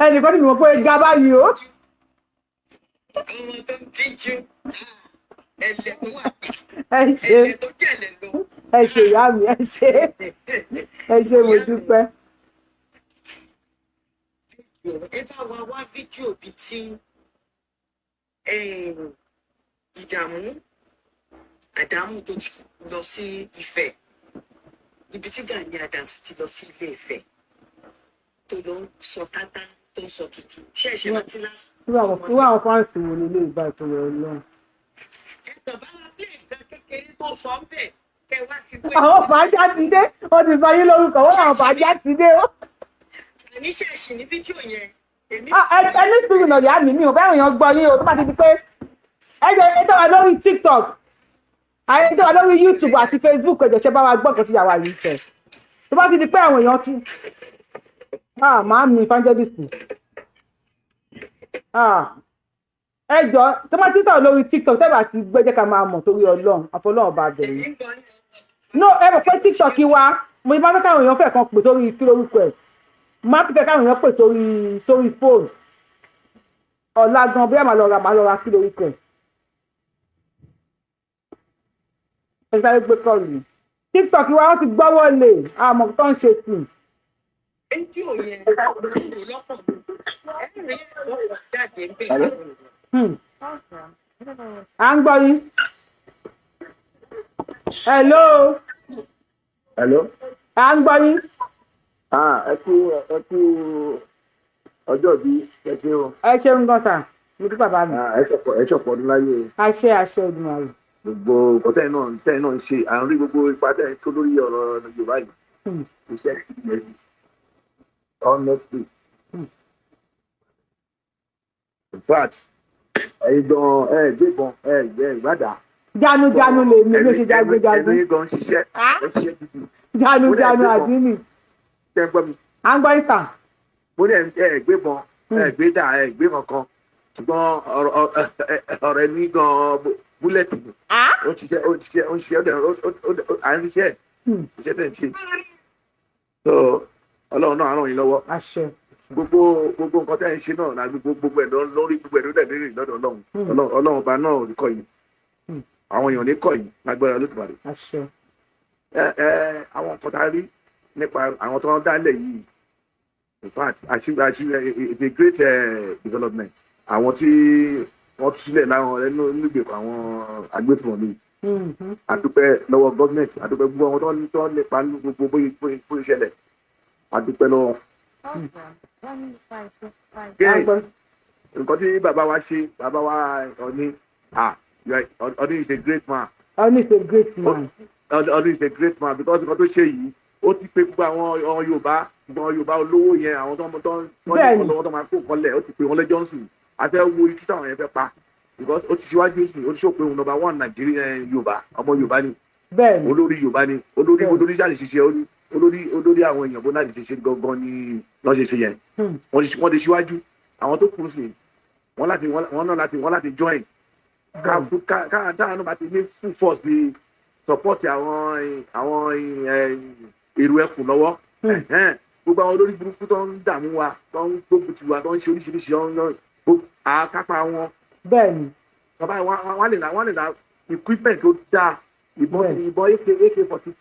Ẹnìkan ní mi mọ̀ pé ga báyìí o. Ọmọ tó díjú ẹlẹ tó wà. Ẹ ṣe, ẹ ṣe ìyá mi, ẹ ṣe, ẹ ṣe, mo dúpẹ́. Jọ̀ọ́, ẹ bá wa wá fídíò bíi tí ìdààmú àdámù tó ti lọ sí Ifẹ̀, ibi tí Gani Adams ti lọ sí Ilé Ifẹ̀, tó lọ ń sọ tátá, tó ń sọ tútù. Ṣé ẹ ṣe rántí lásán? Irú àwọn fans wo lè lè bá ìtòrò Ọlọ́run? Ẹ kàn bá wa play nǹkan kékeré tó sọ ń bẹ̀, kẹ wá fi wé. Àwọn fàájà ti dé, wọ́n ti sọ yín lórúkọ wọ́n, àwọn fàájà ti dé o. Àní ṣe ẹ̀sìn ní fídíò yẹn èmi. Ah, ẹ ní sùúrù náà, yá mi, mi ò fẹ́ èèyàn gbọ́ yín o. Tó bá ti di pé ẹ jẹ́ ẹ tó wà lórí TikTok, àyè tó wà lórí YouTube àti Facebook, ẹ jọ̀ọ́, ṣe bá wa gbọ́ nǹkan tí yàrá yìí fẹ́. Tó bá ti di pé àwọn èèyàn ti, ah, màá mi evangelist, ah, ẹ jọ̀ọ́, tó bá ti sọ̀rọ̀ lórí TikTok, tẹ́ bá ti gbé, jẹ́ ká máa mọ̀ torí Ọlọ́run, àfọlọ́run bá bẹ̀rẹ̀. No, ẹ mọ̀ pé TikTok wa, mo máa fẹ́ káwọn èèyàn fẹ́ kan pè sórí, kí lórúkọ ẹ̀, máa fẹ́ káwọn èèyàn pè sórí fóònù. Ọ̀la gan bóyá màá lọ ra kí lórúkọ ẹ̀. Ẹ sáré gbé kọ́ọ̀lù yìí. TikTok wa, wọ́n ti gbọ́wọ́ lé àmọ́ tó ń ṣe sí. Fídíò yẹn ló lọ́kàn mi, ẹ rí ẹ̀kọ́ kan jáde ń bẹ̀. À ń gbọ́ yín. Hello. Hello. À ń gbọ́ yín. Ah, ẹ kú ọjọ́ bí, ẹ ṣé o. Ẹ ṣeun gan sà, mo dúpẹ́ bàbá mi. Ah, ẹ ṣọ̀pọ̀ ọdún láyé o. Àṣẹ, àṣẹ Èdùmàrè. Gbogbo nǹkan tẹ́yìn náà ń ṣe, à ń rí gbogbo ipa tẹ́yìn tó lórí ọ̀rọ̀ Yorùbá yìí. Iṣẹ́ ìgbẹ́, honestly. In fact, ẹ̀yin gan ẹ gbébọn, ẹ gbẹ ìgbàdà. Jánu-jánu lèmi ló ṣe jagunjagun. Ẹ̀yin gan ṣiṣẹ́, ẹ ṣiṣẹ́ gidi. Jánu-jánu àdínì. Ṣé ń gbọ́ mi? À ń gbọ́ yín sà. Mo ní ẹ gbébọn, ẹ gbé dà, ẹ gbé kankan, ṣùgbọ́n ọ̀rọ̀ ẹni gan bullet ni. Ó ń ṣiṣẹ́, ó ń ṣiṣẹ́, ó ń ṣiṣẹ́, ó dẹ̀ ó à ń ṣiṣẹ́ iṣẹ́ tẹ̀ ń ṣe. So Ọlọ́run náà á ràn yín lọ́wọ́. Àṣẹ. Gbogbo nǹkan tẹ́ ń ṣe náà na gbogbo ẹ̀ lórí gbogbo ẹ̀ ló dẹ̀ lórí lọ́dọ̀ Ọlọ́run. Ọlọ́run ọba náà ò ní kọ̀ yín, àwọn èèyàn ò ní kọ̀ yín lágbára Olódùmarè. Àṣẹ. Ẹ àwọn nǹkan tá a rí nípa àwọn tó ń dálẹ̀ yìí, in fact, achieve it's a great development. Àwọn tí wọ́n tú sílẹ̀ láwọn ẹnu nígbèkùn àwọn agbésùnmọ̀mí, àdúpẹ́ lọ́wọ́ gọ́ọ̀mẹ̀ntì, àdúpẹ́ gbogbo àwọn tó ń lépa ní gbogbo bóyá ṣẹlẹ̀, àdúpẹ́ lọ́wọ́. Gẹ́ẹ̀ nǹkan tí bàbá wa ṣe, bàbá wa Ọ̀ní, ah, Ọ̀ní is a great man. Ọ̀ní is a great man. Ọ̀ní is a great man because nǹkan tó ṣe yìí, ó ti pe gbogbo àwọn ọmọ Yorùbá, gbogbo àwọn Yorùbá olówó yẹn, àwọn tó ń tó ní lọ́wọ́, tó máa kó nǹkan lẹ̀, ó ti pe wọn lẹ́jọ́ ń sìn. Àfẹ́ wo ikú táwọn yẹn fẹ́ pa because ó ti ṣíwájú sìn, ó ti ṣòpin òun number one Nàìjíríà, Yorùbá, ọmọ Yorùbá ni. Olórí Yorùbá ni, olórí jáde ṣiṣẹ́ olórí àwọn èèyàn bó láti ṣe gangan ni lọ́ ṣe ṣe yẹn. Wọ́n ti ṣíwájú àwọn tó kù sí, wọ́n náà láti wọ́n láti join ká ká táwọn náà bá ti ní full force bí support àwọn èrò ẹkùn lọ́wọ́. Gbogbo àwọn olórí burúkú tó ń dààmú wa, tó ń gbógun ti wa, tó ń ṣe oríṣiríṣi àkápá wọn. Bàbá wọn lè ra equipment tó dáa, ìbọn AK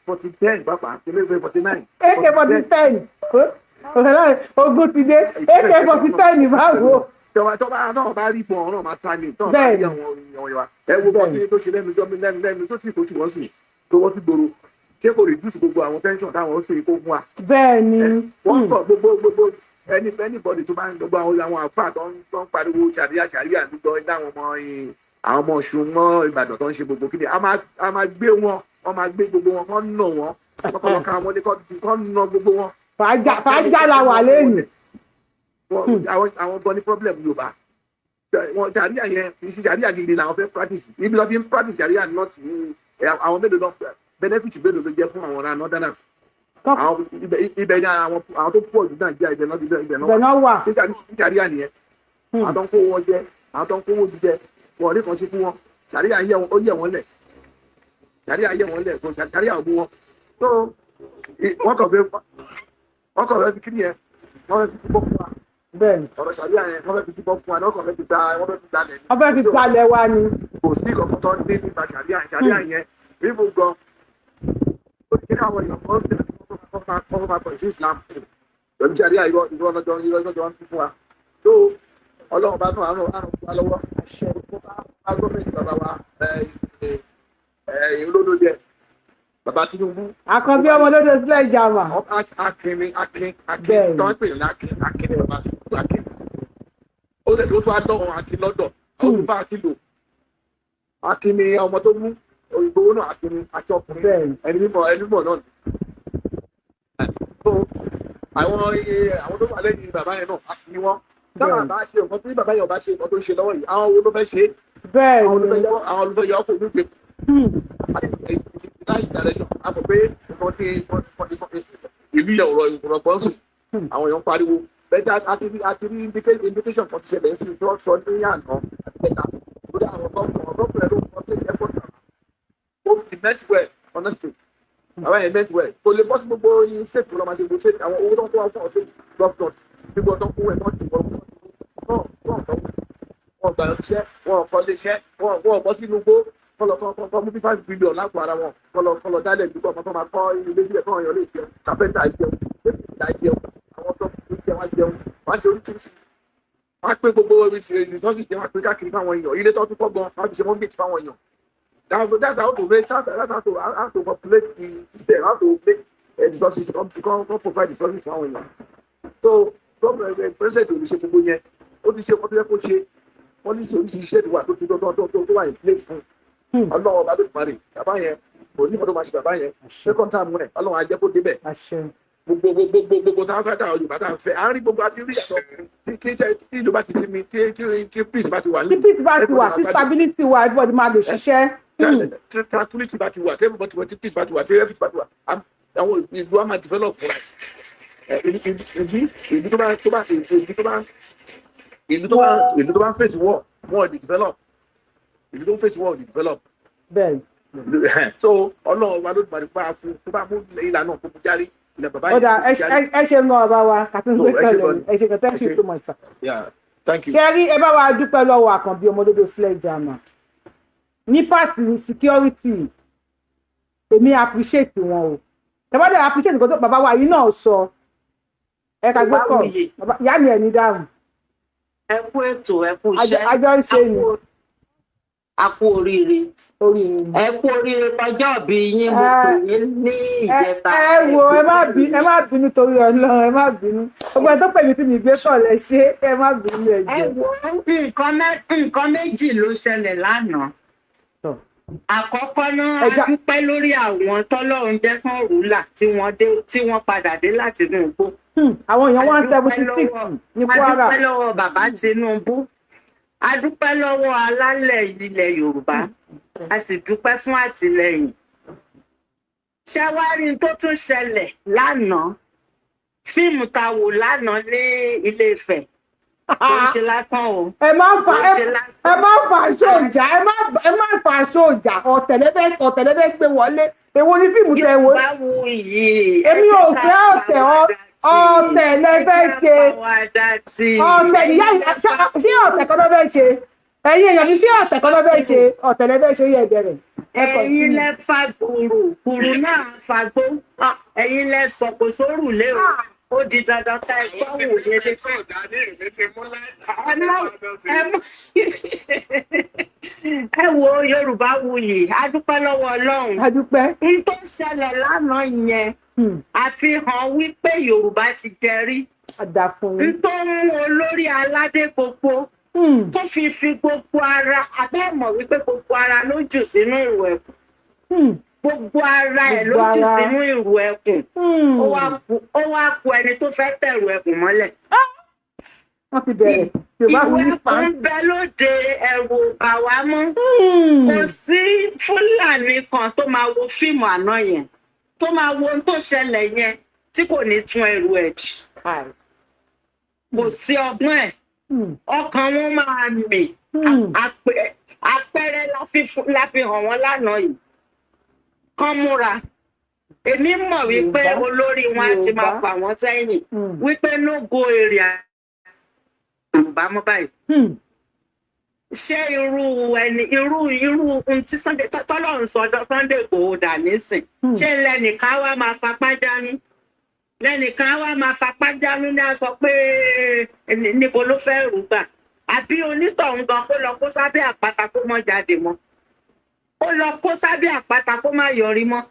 40 10 pàápàá, AK 49. AK 40 10, ogun ti dé, AK 40 10 báwo. Tọ́ba náà bá rí ìbọn náà máa sá ni tọ́ba bá rí àwọn èèyàn wa. Ẹ wo bọ́ọ̀sì tó ṣe lẹ́nu jọ́ lẹ́nu tó sì tó sì wọ́n sì tó wọ́n sì gbòòrò, ṣé kò reduce gbogbo àwọn tension táwọn ó ṣe kó fún wa? Wọ́n sọ gbogbo anybody tó bá ń gbogbo àwọn àfáà tó ń pariwo sàríà sàríà gbogbo dáwọn ọmọ àwọn ọmọ Ọ̀ṣun mọ́ Ìbàdàn tó ń ṣe gbogbo kíni, a máa gbé wọn, wọ́n máa gbé gbogbo wọn, kọ́ nà wọ́n, kọ́kọ́ lọ ká wọn ní kọ́ nà gbogbo wọn. Fàájà la wà lẹ́yìn. Àwọn gan ní problem Yorùbá. Wọn sàríà yẹn kì í ṣe sàríà gidi làwọn fẹ́ practice. Ibi lọ́ fi ń practice sàríà not ní àwọn mélòó lọ benefit mélòó ló jẹ́ fún àwọn ará northerners? Àwọn ibẹ̀ ni àwọn tó pọ̀ jù Nàìjíríà, ibẹ̀ náà ibẹ̀ náà wà. Ṣé sàríà nìyẹn? Àwọn tó ń kó wọn jẹ, àwọn tó ń kówó jíjẹ, wọn ò ní kan ṣe fún wọn. Sàríà yẹ wọn, ó yẹ wọn lẹ̀, sàríà yẹ wọn lẹ̀, kò sàríà ò mú wọn. So wọ́n kàn fẹ́ fi kíni yẹn, wọ́n fẹ́ fi túbọ̀ fún wa. Ọ̀rọ̀ sàríà yẹn, wọ́n fẹ́ fi túbọ̀ fún wa, wọ́n kàn fẹ́ fi gba, wọ́n fẹ́ fi gbalẹ̀. Wọ́n fẹ́ fi gbalẹ̀ wa ni. Kò sí ìkọ̀kọ̀ tó ń dé nípa sàríà yẹn bíbù gan. Ó ti ní àwọn èèyàn kan ṣe kọ́ máa pọ̀ sí Islam. Pẹ̀lú sàríà, irọ́ irọ́ lọ́jọ́, irọ́ lọ́jọ́ wọn fún wa tó. Ọlọ́run bá náà àrùn àrùn fún wa lọ́wọ́ bá gọ́ọ̀mẹ̀ntì bàbá wa olódò bàbá Tinubu. Àkànbí ọmọ lódò sílẹ̀ ìjàmà. Akin ni, akin, akin tó ń pè ní akin, akin ni bàbá Tinubu, akin. Ó lè tó tún adọ́run akin lọ́dọ̀, àwọn tó bá akin lò. Akin ni ọmọ tó mú Ìgbòho náà, akin ni aṣọ ọkùnrin, ẹni mímọ́, ẹni mímọ́ náà ni. Àwọn tó wà lẹ́yìn bàbá yẹn náà, akin ni wọ́n. Táwọn bá ṣe nǹkan tí bàbá yẹn ò bá ṣe, nǹkan tó ń ṣe lọ́wọ́ yìí, àwọn wo ló fẹ́ ṣe é? Àwọn ló fẹ́ yọ ọkọ̀ nígbè láì direction. A mọ̀ pé nǹkan tí ìlú yẹn ọ̀rọ̀ ìrọ̀gbọ́n sùn, àwọn èèyàn ń pariwo bẹ́ẹ̀. A ti rí indication kan ti ṣẹlẹ̀ ń sìn tí wọ́n sọ ní àná àti kẹta lórí àwọn gọ́ọ̀mù ló ń sọ sí airport. Ó ti meant well, honestly, bàbá yẹn meant well. Kò lè bọ́ sí gbogbo state tó lọ́ máa ṣe gbogbo state. Àwọn owó tó ń kó wá fún ọ̀sẹ̀ governors, gbogbo tó ń kó ẹ̀ tó ń ti wọ́n wọ́n gbà iṣẹ́, wọ́n kọ́ lé iṣẹ́, wọ́n bọ́ sínú igbó kọlọ kọ mú bí 5 billion lápò ara wọn, kọlọ kọlọ dálẹ̀ ìdúgbò ọmọ tó máa kọ́ ilé sílẹ̀ fún ọ̀yàn lè jẹun, kápẹ́ńtà jẹun, dókítà jẹun, àwọn tó ń jẹun wá jẹun, wọ́n á ṣe oríṣiríṣi, wọ́n á pé gbogbo resources jẹun, wọ́n á pé káàkiri fáwọn èèyàn. Ilé tó tún kọ́ gan, wọ́n á fi ṣe mortgage fáwọn èèyàn. That's how to raise, that's how to populate the system, how to make resources come provide resources fáwọn èèyàn. So president ò ní ṣe gbogbo yẹn, ó ti ṣe ọkọ tó yẹ kó ṣe. Policy oríṣiríṣi ṣe wà tó ti tó tó tó tó wà in place fún. Ọlọ́run ọba ló parí bàbá yẹn, kò ní ìfọdún máa ṣe bàbá yẹn second time rẹ̀. Ọlọ́run á jẹ́ kó débẹ̀. Gbogbo gbogbo gbogbo táwọn fẹ́, táwọn Yorùbá táwọn fẹ́, à ń rí gbogbo àti rí yàtọ̀ tí tí ìlú bá ti sinmi, tí peace bá ti wà. Tí peace bá ti wà, tí stability wà, everybody máa lè ṣiṣẹ́. Tranquility bá ti wà, tí everybody wà, tí peace bá ti wà, tí everything bá ti wà, àwọn ìlú á máa develop fúnra ẹ̀. Ìlú tó bá tó bá ìlú tó bá ìlú tó bá ìlú tó bá ń face war, wọn ò lè develop. Ìlú tó ń face war ò lè develop. So Ọlọ́run wa ló gbàdúrà pa fún tó bá mú ìlànà kó mú járe ilẹ̀ bàbá Ó dà, ẹ ṣe ń gan ọba wa kàtún gbé pẹ̀lú. Ẹ ṣe gan, thank you so much, sir. Yeah, thank you. Ṣé rí, ẹ bá wa dúpẹ́ lọ́wọ́ Àkànbí ọmọdé sílẹ̀ ìjàmà ní part security. Èmi appreciate wọn o. Ẹ bá dẹ̀ appreciate nǹkan tó bàbá wa yìí náà sọ. Ẹ ká gbé kọ ìyá mi ẹ̀ ní dáhùn. Ẹ kú ètò, ẹ kú iṣẹ́. Àjọ ń ṣe ni. A kú oríire. Oríire. Ẹ kú oríire tọjọ́ bí yín, mo pè yín ní ìjẹta. Ẹ wo, ẹ má bínú, ẹ má bínú torí Ọlọ́run, ẹ má bínú. Gbogbo ẹ tó pè mí tí mi gbé sọ̀lẹ̀ ṣe, ẹ má bínú, ẹ Ẹ jẹ́. wo, nǹkan méjì ló ṣẹlẹ̀ lánàá. Àkọ́kọ́ náà, a dúpẹ́ lórí àwọn tọ́lọ́run jẹ́ kán rúlà tí wọ́n dé, tí wọ́n padà dé láti inú igbó. Àwọn èèyàn 176 ní Kwara. A dúpẹ́ lọ́wọ́ bàbá Tinubu, a dúpẹ́ lọ́wọ́ alálẹ̀ ilẹ̀ Yorùbá, a sì dúpẹ́ fún àtìlẹ́yìn. Ṣé wá rí n tó tún ṣẹlẹ̀ lánàá? Fíìmù tá a wò lánàá ní Ilé Ifẹ̀ kò ń ṣe lásán o. Ẹ má fà sóòjà, ẹ má fà sóòjà. Ọ̀tẹ̀lẹ́fẹ́ gbé wọlé. Èwo ni fíìmù tẹ wo? Yorùbá wuyì. Èmi ò fẹ́ ọ̀tẹ̀. Ọ̀tẹ̀ lẹ́fẹ́ ṣe, ọ̀tẹ̀ níyà. Ṣé ọ̀tẹ̀ kan ló fẹ́ ṣe? Ẹ̀yin èèyàn mi, ṣé ọ̀tẹ̀ kan ló fẹ́ ṣe? Ọ̀tẹ̀ lẹ́fẹ́ ṣe, yẹ bẹ̀rẹ̀. Ẹ̀yin lẹ fa gbùrù, gbùrù náà fagbó. Ẹ̀yin lẹ sọ̀kò sórùlé o. Ó di dandan ká ẹ gbọ́ wò yẹlé. Ẹ wo, Yorùbá wuyì, a dúpẹ́ lọ́wọ́ Ọlọ́run. A dúpẹ́. N tó ṣẹlẹ̀ lánàá yẹn, àfihàn wípé Yorùbá ti jẹrí. N tó mú olórí aládé gbogbo tó fi fi gbogbo ara abẹ́ mọ̀ wípé gbogbo ara ló jù sínú ìrù ẹkùn, gbogbo ara ẹ̀ ló jù sínú ìrù ẹkùn. Ó wá ku ẹni tó fẹ́ tẹ̀rù ẹkùn mọ́lẹ̀. Wọ́n ti bẹ̀rẹ̀. Yorùbá Ìwé wuyì pa. ẹkùn ń bẹ lóde, ẹ̀rù ò bà wá mọ́. Kò sí Fúlàní kan tó máa wo fíìmù àná yẹn, tó máa wo ohun tó ṣẹlẹ̀ yẹn, tí kò ní tún ẹrù ẹ̀ dì. Kò sí ọgbọ́n ẹ̀, ọkàn wọn máa mì. Àpẹẹrẹ la fi hàn wọ́n lánàá yìí. Kán múra. Èmi mọ̀ wípé olórí wọn á ti máa fà wọ́n sẹ́yìn wípé no go area Yorùbá mọ́ báyìí. Ṣé irú ẹni irú ohun tí Sunday tọ́lọ́run sọ Sunday Igboho dà nísìn, ṣé lẹ́nìkan wá máa fapá dání? Lẹ́nìkan á wá máa fapá jánu ní a sọ pé níbo ló fẹ́ rú gbà, àbí onítọ̀hún gan kó lọ kó sábẹ́ àpáta kó mọ́ jáde mọ́, kó lọ kó sábẹ́ àpáta kó má yọrí mọ́.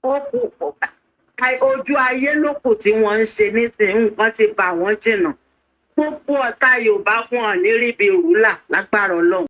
Ó kù ojú ayé ló kù tí wọ́n ń ṣe nísìnyí. Nǹkan ti bà wọ́n jìnnà. Gbogbo ọ̀tá Yorùbá, wọn ò ní ríbi rúlà lágbára Ọlọ́run.